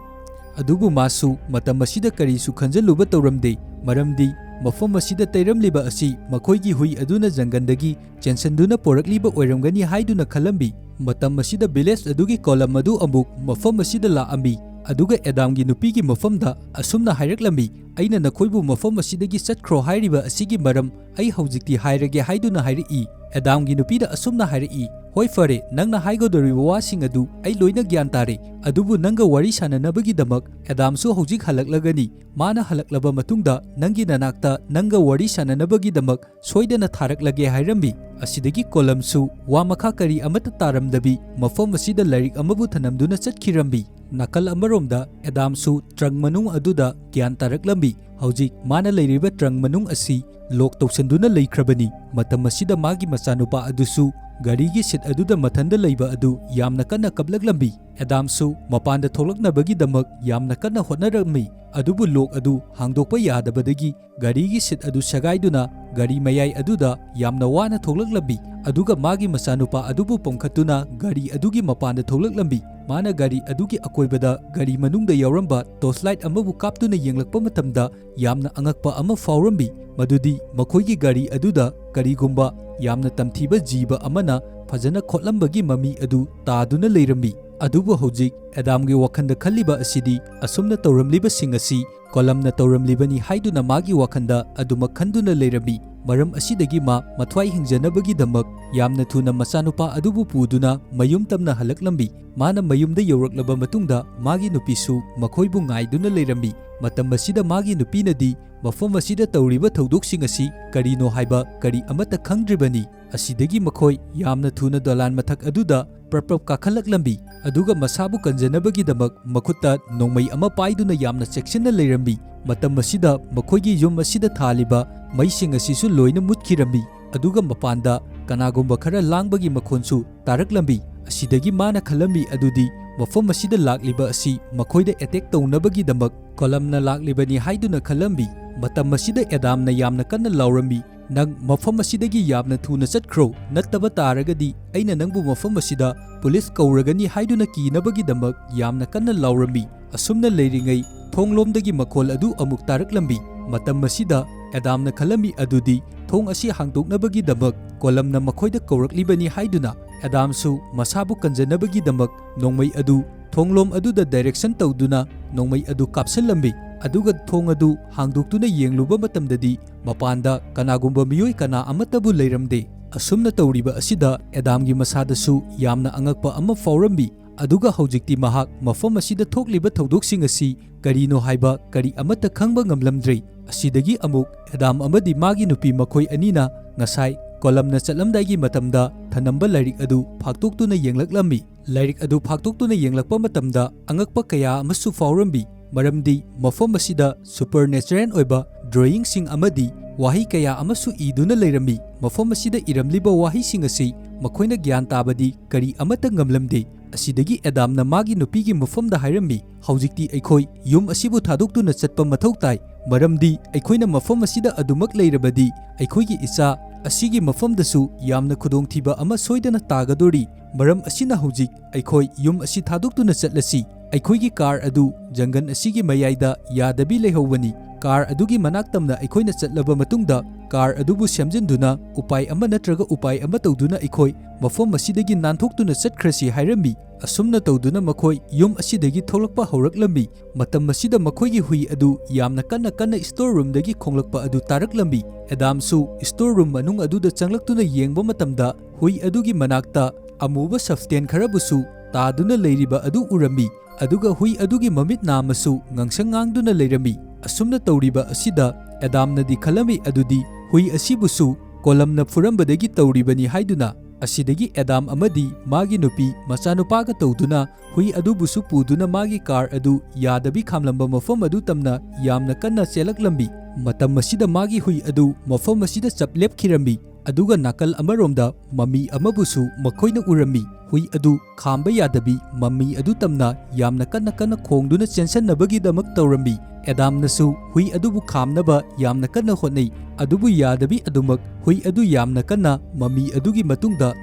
ꯑꯗꯨꯕꯨ ꯃꯥꯁꯨ ꯃꯇꯝ ꯑꯁꯤꯗ ꯀꯔꯤꯁꯨ ꯈꯟꯖꯜꯂꯨꯕ ꯇꯧꯔꯝꯗꯦ, ꯃꯔꯝꯗꯤ ꯃꯐꯝ ꯑꯁꯤꯗ ꯇꯩꯔꯝꯂꯤꯕ ꯑꯁꯤ ꯃꯈꯣꯏꯒꯤ ꯍꯨꯏ ꯑꯗꯨꯅ ꯖꯪꯒꯟꯗꯒꯤ ꯆꯦꯟꯁꯤꯟꯗꯨꯅ ꯄꯣꯔꯛꯂꯤꯕ ꯑꯣꯏꯔꯝꯒꯅꯤ ꯍꯥꯏꯗꯨꯅ ꯈꯜꯂꯝꯃꯤ꯫ ꯃꯇꯝ ꯑꯁꯤꯗ ꯚꯤꯂꯦꯖ ꯑꯗꯨꯒꯤ ꯀꯣꯂꯝ ꯑꯗꯨ ꯑꯃꯨꯛ ꯃꯐꯝ ꯑꯁꯤꯗ ꯂꯥꯛꯑꯝꯃꯤ꯫ ꯑꯗꯨꯒ ꯑꯦꯗꯥꯝꯒꯤ ꯅꯨꯄꯤꯒꯤ ꯃꯐꯝꯗ ꯑꯁꯨꯝꯅ ꯍꯥꯏꯔꯛꯂꯝꯃꯤ, "ꯑꯩꯅ ꯅꯈꯣꯏꯕꯨ ꯃꯐꯝ ꯑꯁꯤꯗꯒꯤ ꯆꯠꯈ꯭ꯔꯣ ꯍꯥꯏꯔꯤꯕ ꯑꯁꯤꯒꯤ ꯃꯔꯝ ꯑꯩ ꯍꯧꯖꯤꯛꯇꯤ ꯍꯥꯏꯔꯒꯦ" ꯍꯥꯏꯗꯨꯅ ꯍꯥꯏꯔꯛꯏ꯫ ꯑꯦꯗꯥꯝꯒꯤ ꯅꯨꯄꯤꯗ ꯑꯁꯨꯝꯅ ꯍꯥꯏꯔꯛꯏ, "ꯍꯣꯏ, ꯐꯔꯦ, ꯅꯪꯅ ꯍꯥꯏꯒꯗꯧꯔꯤꯕ ꯋꯥꯁꯤꯡ ꯑꯗꯨ ꯑꯩ ꯂꯣꯏꯅ ꯒ꯭ꯌꯥꯟ ꯇꯥꯔꯦ, ꯑꯗꯨꯕꯨ ꯅꯪꯒ ꯋꯥꯔꯤ ꯁꯥꯟꯅꯅꯕꯒꯤꯗꯃꯛ ꯑꯦꯗꯥꯝꯁꯨ ꯍꯧꯖꯤꯛ ꯍꯜꯂꯛꯂꯒꯅꯤ꯫ ꯃꯥꯅ ꯍꯜꯂꯛꯂꯕ ꯃꯇꯨꯡꯗ ꯅꯪꯒꯤ ꯅꯅꯥꯛꯇ ꯅꯪꯒ ꯋꯥꯔꯤ ꯁꯥꯟꯅꯅꯕꯒꯤꯗꯃꯛ ꯁꯣꯏꯗꯅ ꯊꯥꯔꯛꯂꯒꯦ" ꯍꯥꯏꯔꯝꯃꯤ꯫ ꯑꯁꯤꯗꯒꯤ ꯀꯣꯂꯝꯁꯨ ꯋꯥ ꯃꯈꯥ ꯀꯔꯤ ꯑꯃꯠꯇ ꯇꯥꯔꯝꯗꯕꯤ ꯃꯐꯝ ꯑꯁꯤꯗ ꯂꯥꯏꯔꯤꯛ ꯑꯃꯕꯨ ꯊꯅꯝꯗꯨꯅ ꯆꯠꯈꯤꯔꯝꯃꯤ꯫ ꯅꯥꯀꯜ ꯑꯃꯔꯣꯝꯗ ꯑꯦꯗꯥꯝꯁꯨ ꯇ꯭ꯔꯪ ꯃꯅꯨꯡ ꯑꯗꯨꯗ ꯒ꯭ꯌꯥꯟ ꯇꯥꯔꯛꯂꯝꯃꯤ꯫ ꯍꯧꯖꯤꯛ ꯃꯥꯅ ꯂꯩꯔꯤꯕ ꯇ꯭ꯔꯪ ꯃꯅꯨꯡ ꯑꯁꯤ ꯂꯣꯛ ꯇꯧꯁꯟꯗꯨꯅ ꯂꯩꯈ꯭ꯔꯕꯅꯤ꯫ ꯃꯇꯝ ꯑꯁꯤꯗ ꯃꯥꯒꯤ ꯃꯆꯥꯅꯨꯄꯥ ꯑꯗꯨꯁꯨ ꯒꯥꯔꯤꯒꯤ ꯁꯤꯠ ꯑꯗꯨꯗ ꯃꯊꯟꯗ ꯂꯩꯕ ꯑꯗꯨ ꯌꯥꯝꯅ ꯀꯟꯅ ꯀꯞꯂꯛꯂꯝꯃꯤ꯫ ꯑꯦꯗꯥꯝꯁꯨ ꯃꯄꯥꯟꯗ ꯊꯣꯛꯂꯛꯅꯕꯒꯤꯗꯃꯛ ꯌꯥꯝꯅ ꯀꯟꯅ ꯍꯣꯠꯅꯔꯝꯃꯤ, ꯑꯗꯨꯕꯨ ꯂꯣꯛ ꯑꯗꯨ ꯍꯥꯡꯗꯣꯛꯄ ꯌꯥꯗꯕꯗꯒꯤ ꯒꯥꯔꯤꯒꯤ ꯁꯤꯠ ꯑꯗꯨ ꯁꯦꯒꯥꯏꯗꯨꯅ ꯒꯥꯔꯤ ꯃꯌꯥꯏ ꯑꯗꯨꯗ ꯌꯥꯝꯅ ꯋꯥꯅ ꯊꯣꯛꯂꯛꯂꯝꯃꯤ꯫ ꯑꯗꯨꯒ ꯃꯥꯒꯤ ꯃꯆꯥꯅꯨꯄꯥ ꯑꯗꯨꯕꯨ ꯄꯣꯝꯈꯠꯇꯨꯅ ꯒꯥꯔꯤ ꯑꯗꯨꯒꯤ ꯃꯄꯥꯟꯗ ꯊꯣꯛꯂꯛꯂꯝꯃꯤ꯫ ꯃꯥꯅ ꯒꯥꯔꯤ ꯑꯗꯨꯒꯤ ꯑꯀꯣꯏꯕꯗ ꯒꯥꯔꯤ ꯃꯅꯨꯡꯗ ꯌꯥꯎꯔꯝꯕ ꯇꯣꯔꯆ ꯂꯥꯏꯠ ꯑꯃꯕꯨ ꯀꯥꯞꯇꯨꯅ ꯌꯦꯡꯂꯛꯄ ꯃꯇꯝꯗ ꯌꯥꯝꯅ ꯑꯉꯛꯄ ꯑꯃ ꯐꯥꯎꯔꯝꯃꯤ, ꯃꯗꯨꯗꯤ ꯃꯈꯣꯏꯒꯤ ꯒꯥꯔꯤ ꯑꯗꯨꯗ ꯀꯔꯤꯒꯨꯝꯕ ꯌꯥꯝꯅ ꯇꯝꯊꯤꯕ ꯖꯤꯕ ꯑꯃꯅ ꯐꯖꯅ ꯈꯣꯠꯂꯝꯕꯒꯤ ꯃꯃꯤ ꯑꯗꯨ ꯇꯥꯗꯨꯅ ꯂꯩꯔꯝꯃꯤ꯫ ꯑꯗꯨꯕꯨ ꯍꯧꯖꯤꯛ ꯑꯦꯗꯥꯝꯒꯤ ꯋꯥꯈꯜꯗ ꯈꯜꯂꯤꯕ ꯑꯁꯤꯗꯤ ꯑꯁꯨꯝꯅ ꯇꯧꯔꯝꯂꯤꯕꯁꯤꯡ ꯑꯁꯤ ꯀꯣꯂꯝꯅ ꯇꯧꯔꯝꯂꯤꯕꯅꯤ ꯍꯥꯏꯗꯨꯅ ꯃꯥꯒꯤ ꯋꯥꯈꯜꯗ ꯑꯗꯨꯃꯛ ꯈꯟꯗꯨꯅ ꯂꯩꯔꯝꯃꯤ꯫ ꯃꯔꯝ ꯑꯁꯤꯗꯒꯤ ꯃꯥ ꯃꯊ꯭ꯋꯥꯏ ꯍꯤꯡꯖꯅꯕꯒꯤꯗꯃꯛ ꯌꯥꯝꯅ ꯊꯨꯅ ꯃꯆꯥꯅꯨꯄꯥ ꯑꯗꯨꯕꯨ ꯄꯨꯗꯨꯅ ꯃꯌꯨꯝ ꯇꯝꯅ ꯍꯜꯂꯛꯂꯝꯃꯤ꯫ ꯃꯥꯅ ꯃꯌꯨꯝꯗ ꯌꯧꯔꯛꯂꯕ ꯃꯇꯨꯡꯗ ꯃꯥꯒꯤ ꯅꯨꯄꯤꯁꯨ ꯃꯈꯣꯏꯕꯨ ꯉꯥꯏꯗꯨꯅ ꯂꯩꯔꯝꯃꯤ꯫ ꯃꯇꯝ ꯑꯁꯤꯗ ꯃꯥꯒꯤ ꯅꯨꯄꯤꯅꯗꯤ ꯃꯐꯝ ꯑꯁꯤꯗ ꯇꯧꯔꯤꯕ ꯊꯧꯗꯣꯛꯁꯤꯡ ꯑꯁꯤ ꯀꯔꯤꯅꯣ ꯍꯥꯏꯕ ꯀꯔꯤ ꯑꯃꯠꯇ ꯈꯪꯗ꯭ꯔꯤꯕꯅꯤ꯫ ꯑꯁꯤꯗꯒꯤ ꯃꯈꯣꯏ ꯌꯥꯝꯅ ꯊꯨꯅ ꯗꯣꯂꯥꯟ ꯃꯊꯛ ꯑꯗꯨꯗ ꯄ꯭ꯔꯞ ꯄ꯭ꯔꯞ ꯀꯥꯈꯠꯂꯛꯂꯝꯃꯤ, ꯑꯗꯨꯒ ꯃꯁꯥꯕꯨ ꯀꯟꯖꯅꯕꯒꯤꯗꯃꯛ ꯃꯈꯨꯠꯇ ꯅꯣꯡꯃꯩ ꯑꯃ ꯄꯥꯏꯗꯨꯅ ꯌꯥꯝꯅ ꯆꯦꯛꯁꯤꯟꯅ ꯂꯩꯔꯝꯃꯤ꯫ ꯃꯇꯝ ꯑꯁꯤꯗ ꯃꯈꯣꯏꯒꯤ ꯌꯨꯝ ꯑꯁꯤꯗ ꯊꯥꯜꯂꯤꯕ ꯃꯩꯁꯤꯡ ꯑꯁꯤꯁꯨ ꯂꯣꯏꯅ ꯃꯨꯠꯈꯤꯔꯝꯃꯤ, ꯑꯗꯨꯒ ꯃꯄꯥꯟꯗ ꯀꯅꯥꯒꯨꯝꯕ ꯈꯔ ꯂꯥꯡꯕꯒꯤ ꯃꯈꯣꯟꯁꯨ ꯇꯥꯔꯛꯂꯝꯃꯤ꯫ ꯑꯁꯤꯗꯒꯤ ꯃꯥꯅ ꯈꯜꯂꯝꯃꯤ ꯑꯗꯨꯗꯤ ꯃꯐꯝ ꯑꯁꯤꯗ ꯂꯥꯛꯂꯤꯕ ꯑꯁꯤ ꯃꯈꯣꯏꯗ ꯑꯦꯇꯦꯛ ꯇꯧꯅꯕꯒꯤꯗꯃꯛ ꯀꯣꯂꯝꯅ ꯂꯥꯛꯂꯤꯕꯅꯤ ꯍꯥꯏꯗꯨꯅ ꯈꯜꯂꯝꯃꯤ꯫ ꯃꯇꯝ ꯑꯁꯤꯗ ꯑꯦꯗꯥꯝꯅ ꯌꯥꯝꯅ ꯀꯟꯅ ꯂꯥꯎꯔꯝꯃꯤ, "ꯅꯪ ꯃꯐꯝ ꯑꯁꯤꯗꯒꯤ ꯌꯥꯝꯅ ꯊꯨꯅ ꯆꯠꯈ꯭ꯔꯣ, ꯅꯠꯇꯕ ꯇꯥꯔꯒꯗꯤ ꯑꯩꯅ ꯅꯪꯕꯨ ꯃꯐꯝ ꯑꯁꯤꯗ ꯄꯨꯂꯤꯁ ꯀꯧꯔꯒꯅꯤ" ꯍꯥꯏꯗꯨꯅ ꯀꯤꯅꯕꯒꯤꯗꯃꯛ ꯌꯥꯝꯅ ꯀꯟꯅ ꯂꯥꯎꯔꯝꯃꯤ꯫ ꯑꯁꯨꯝꯅ ꯂꯩꯔꯤꯉꯩ ꯊꯣꯡꯂꯣꯝꯗꯒꯤ ꯃꯈꯣꯜ ꯑꯗꯨ ꯑꯃꯨꯛ ꯇꯥꯔꯛꯂꯝꯃꯤ꯫ ꯃꯇꯝ ꯑꯁꯤꯗ ꯑꯦꯗꯥꯝꯅ ꯈꯜꯂꯝꯃꯤ ꯑꯗꯨꯗꯤ ꯊꯣꯡ ꯑꯁꯤ ꯍꯥꯡꯗꯣꯛꯅꯕꯒꯤꯗꯃꯛ ꯀꯣꯂꯝꯅ ꯃꯈꯣꯏꯗ ꯀꯧꯔꯛꯂꯤꯕꯅꯤ ꯍꯥꯏꯗꯨꯅ꯫ ꯑꯦꯗꯥꯝꯁꯨ ꯃꯁꯥꯕꯨ ꯀꯟꯖꯅꯕꯒꯤꯗꯃꯛ ꯅꯣꯡꯃꯩ ꯑꯗꯨ ꯊꯣꯡꯂꯣꯝ ꯑꯗꯨꯗ direction ꯇꯧꯗꯨꯅ ꯅꯣꯡꯃꯩ ꯑꯗꯨ ꯀꯥꯞꯁꯤꯜꯂꯝꯃꯤ꯫ ꯑꯗꯨꯒ ꯊꯣꯡ ꯑꯗꯨ ꯍꯥꯡꯗꯣꯛꯇꯨꯅ ꯌꯦꯡꯂꯨꯕ ꯃꯇꯝꯗꯗꯤ ꯃꯄꯥꯟꯗ ꯀꯅꯥꯒꯨꯝꯕ ꯃꯤꯑꯣꯏ ꯀꯅꯥ ꯑꯃꯠꯇꯕꯨ ꯂꯩꯔꯝꯗꯦ꯫ ꯑꯁꯨꯝꯅ ꯇꯧꯔꯤꯕ ꯑꯁꯤꯗ ꯑꯦꯗꯥꯝꯒꯤ ꯃꯁꯥꯗꯁꯨ ꯌꯥꯝꯅ ꯑꯉꯛꯄ ꯑꯃ ꯐꯥꯎꯔꯝꯃꯤ꯫ ꯑꯗꯨꯒ ꯍꯧꯖꯤꯛꯇꯤ ꯃꯍꯥꯛ ꯃꯐꯝ ꯑꯁꯤꯗ ꯊꯣꯛꯂꯤꯕ ꯊꯧꯗꯣꯛꯁꯤꯡ ꯑꯁꯤ ꯀꯔꯤꯅꯣ ꯍꯥꯏꯕ ꯀꯔꯤ ꯑꯃꯠꯇ ꯈꯪꯕ ꯉꯝꯂꯝꯗ꯭ꯔꯦ꯫ ꯑꯁꯤꯗꯒꯤ ꯑꯃꯨꯛ ꯑꯦꯗꯥꯝ ꯑꯃꯗꯤ ꯃꯥꯒꯤ ꯅꯨꯄꯤ ꯃꯈꯣꯏ ꯑꯅꯤꯅ ꯉꯁꯥꯏ ꯀꯣꯂꯝꯅ ꯆꯠꯂꯝꯗꯥꯏꯒꯤ ꯃꯇꯝꯗ ꯊꯅꯝꯕ ꯂꯥꯏꯔꯤꯛ ꯑꯗꯨ ꯐꯥꯛꯇꯣꯛꯇꯨꯅ ꯌꯦꯡꯂꯛꯂꯝꯃꯤ꯫ ꯂꯥꯏꯔꯤꯛ ꯑꯗꯨ ꯐꯥꯛꯇꯣꯛꯇꯨꯅ ꯌꯦꯡꯂꯛꯄ ꯃꯇꯝꯗ ꯑꯉꯛꯄ ꯀꯌꯥ ꯑꯃꯁꯨ ꯐꯥꯎꯔꯝꯃꯤ, ꯃꯔꯝꯗꯤ ꯃꯐꯝ ꯑꯁꯤꯗ supernatural ꯑꯣꯏꯕ drawingꯁꯤꯡ ꯑꯃꯗꯤ ꯋꯥꯍꯩ ꯀꯌꯥ ꯑꯃꯁꯨ ꯏꯗꯨꯅ ꯂꯩꯔꯝꯃꯤ꯫ ꯃꯐꯝ ꯑꯁꯤꯗ ꯏꯔꯝꯂꯤꯕ ꯋꯥꯍꯩꯁꯤꯡ ꯑꯁꯤ ꯃꯈꯣꯏꯅ ꯒ꯭ꯌꯥꯟ ꯇꯥꯕꯗꯤ ꯀꯔꯤ ꯑꯃꯠꯇ ꯉꯝꯂꯝꯗꯦ꯫ ꯑꯁꯤꯗꯒꯤ ꯑꯦꯗꯥꯝꯅ ꯃꯥꯒꯤ ꯅꯨꯄꯤꯒꯤ ꯃꯐꯝꯗ ꯍꯥꯏꯔꯝꯃꯤ, "ꯍꯧꯖꯤꯛꯇꯤ ꯑꯩꯈꯣꯏ ꯌꯨꯝ ꯑꯁꯤꯕꯨ ꯊꯥꯗꯣꯛꯇꯨꯅ ꯆꯠꯄ ꯃꯊꯧ ꯇꯥꯏ, ꯃꯔꯝꯗꯤ ꯑꯩꯈꯣꯏꯅ ꯃꯐꯝ ꯑꯁꯤꯗ ꯑꯗꯨꯃꯛ ꯂꯩꯔꯕꯗꯤ ꯑꯩꯈꯣꯏꯒꯤ ꯏꯆꯥ ꯑꯁꯤꯒꯤ ꯃꯐꯝꯗꯁꯨ ꯌꯥꯝꯅ ꯈꯨꯗꯣꯡꯊꯤꯕ ꯑꯃ ꯁꯣꯏꯗꯅ ꯇꯥꯒꯗꯣꯔꯤ꯫ ꯃꯔꯝ ꯑꯁꯤꯅ ꯍꯧꯖꯤꯛ ꯑꯩꯈꯣꯏ ꯌꯨꯝ ꯑꯁꯤ ꯊꯥꯗꯣꯛꯇꯨꯅ ꯆꯠꯂꯁꯤ꯫ ꯑꯩꯈꯣꯏꯒꯤ ꯀꯥꯔ ꯑꯗꯨ ꯖꯪꯒꯜ ꯑꯁꯤꯒꯤ ꯃꯌꯥꯏꯗ ꯌꯥꯗꯕꯤ ꯂꯩꯍꯧꯕꯅꯤ꯫ ꯀꯥꯔ ꯑꯗꯨꯒꯤ ꯃꯅꯥꯛ ꯇꯝꯅ ꯑꯩꯈꯣꯏꯅ ꯆꯠꯂꯕ ꯃꯇꯨꯡꯗ ꯀꯥꯔ ꯑꯗꯨꯕꯨ ꯁꯦꯝꯖꯤꯟꯗꯨꯅ ꯎꯄꯥꯏ ꯑꯃ ꯅꯠꯇ꯭ꯔꯒ ꯎꯄꯥꯏ ꯑꯃ ꯇꯧꯗꯨꯅ ꯑꯩꯈꯣꯏ ꯃꯐꯝ ꯑꯁꯤꯗꯒꯤ ꯅꯥꯟꯊꯣꯛꯇꯨꯅ ꯆꯠꯈ꯭ꯔꯁꯤ" ꯍꯥꯏꯔꯝꯃꯤ꯫ ꯑꯁꯨꯝꯅ ꯇꯧꯗꯨꯅ ꯃꯈꯣꯏ ꯌꯨꯝ ꯑꯁꯤꯗꯒꯤ ꯊꯣꯛꯂꯛꯄ ꯍꯧꯔꯛꯂꯝꯃꯤ꯫ ꯃꯇꯝ ꯑꯁꯤꯗ ꯃꯈꯣꯏꯒꯤ ꯍꯨꯏ ꯑꯗꯨ ꯌꯥꯝꯅ ꯀꯟꯅ ꯀꯟꯅ store roomꯗꯒꯤ ꯈꯣꯡꯂꯛꯄ ꯑꯗꯨ ꯇꯥꯔꯛꯂꯝꯃꯤ꯫ ꯑꯦꯗꯥꯝꯁꯨ store room ꯃꯅꯨꯡ ꯑꯗꯨꯗ ꯆꯪꯂꯛꯇꯨꯅ ꯌꯦꯡꯕ ꯃꯇꯝꯗ ꯍꯨꯏ ꯑꯗꯨꯒꯤ ꯃꯅꯥꯛꯇ ꯑꯃꯨꯕ substance ꯈꯔꯕꯨꯁꯨ ꯇꯥꯗꯨꯅ ꯂꯩꯔꯤꯕ ꯑꯗꯨ ꯎꯔꯝꯃꯤ꯫ ꯑꯗꯨꯒ ꯍꯨꯏ ꯑꯗꯨꯒꯤ ꯃꯃꯤꯠ ꯅꯥꯝꯃꯁꯨ ꯉꯥꯡꯁꯪ ꯉꯥꯡꯗꯨꯅ ꯂꯩꯔꯝꯃꯤ꯫ ꯑꯁꯨꯝꯅ ꯇꯧꯔꯤꯕ ꯑꯁꯤꯗ ꯑꯦꯗꯥꯝꯅꯗꯤ ꯈꯜꯂꯝꯃꯤ ꯑꯗꯨꯗꯤ ꯍꯨꯏ ꯑꯁꯤꯕꯨꯁꯨ ꯀꯣꯂꯝꯅ ꯐꯨꯔꯝꯕꯗꯒꯤ ꯇꯧꯔꯤꯕꯅꯤ ꯍꯥꯏꯗꯨꯅ꯫ ꯑꯁꯤꯗꯒꯤ ꯑꯦꯗꯥꯝ ꯑꯃꯗꯤ ꯃꯥꯒꯤ ꯅꯨꯄꯤ ꯃꯆꯥꯅꯨꯄꯥꯒ ꯇꯧꯗꯨꯅ ꯍꯨꯏ ꯑꯗꯨꯕꯨꯁꯨ ꯄꯨꯗꯨꯅ ꯃꯥꯒꯤ ꯀꯥꯔ ꯑꯗꯨ ꯌꯥꯗꯕꯤ ꯈꯥꯝꯂꯝꯕ ꯃꯐꯝ ꯑꯗꯨ ꯇꯝꯅ ꯌꯥꯝꯅ ꯀꯟꯅ ꯆꯦꯜꯂꯛꯂꯝꯃꯤ꯫ ꯃꯇꯝ ꯑꯁꯤꯗ ꯃꯥꯒꯤ ꯍꯨꯏ ꯑꯗꯨ ꯃꯐꯝ ꯑꯁꯤꯗ ꯆꯞ ꯂꯦꯞꯈꯤꯔꯝꯃꯤ꯫ ꯑꯗꯨꯒ ꯅꯥꯀꯜ ꯑꯃꯔꯣꯝꯗ ꯃꯃꯤ ꯑꯃꯕꯨꯁꯨ ꯃꯈꯣꯏꯅ ꯎꯔꯝꯃꯤ꯫ ꯍꯨꯏ ꯑꯗꯨ ꯈꯥꯝꯕ ꯌꯥꯗꯕꯤ ꯃꯃꯤ ꯑꯗꯨ ꯇꯝꯅ ꯌꯥꯝꯅ ꯀꯟꯅ ꯀꯟꯅ ꯈꯣꯡꯗꯨꯅ ꯆꯦꯟꯁꯟꯅꯕꯒꯤꯗꯃꯛ ꯇꯧꯔꯝꯃꯤ꯫ ꯑꯦꯗꯥꯝꯅꯁꯨ ꯍꯨꯏ ꯑꯗꯨꯕꯨ ꯈꯥꯝꯅꯕ ꯌꯥꯝꯅ ꯀꯟꯅ ꯍꯣꯠꯅꯩ, ꯑꯗꯨꯕꯨ ꯌꯥꯗꯕꯤ ꯑꯗꯨꯃꯛ ꯍꯨꯏ ꯑꯗꯨ ꯌꯥꯝꯅ ꯀꯟꯅ ꯃꯃꯤ ꯑꯗꯨꯒꯤ ꯃꯇꯨꯡꯗ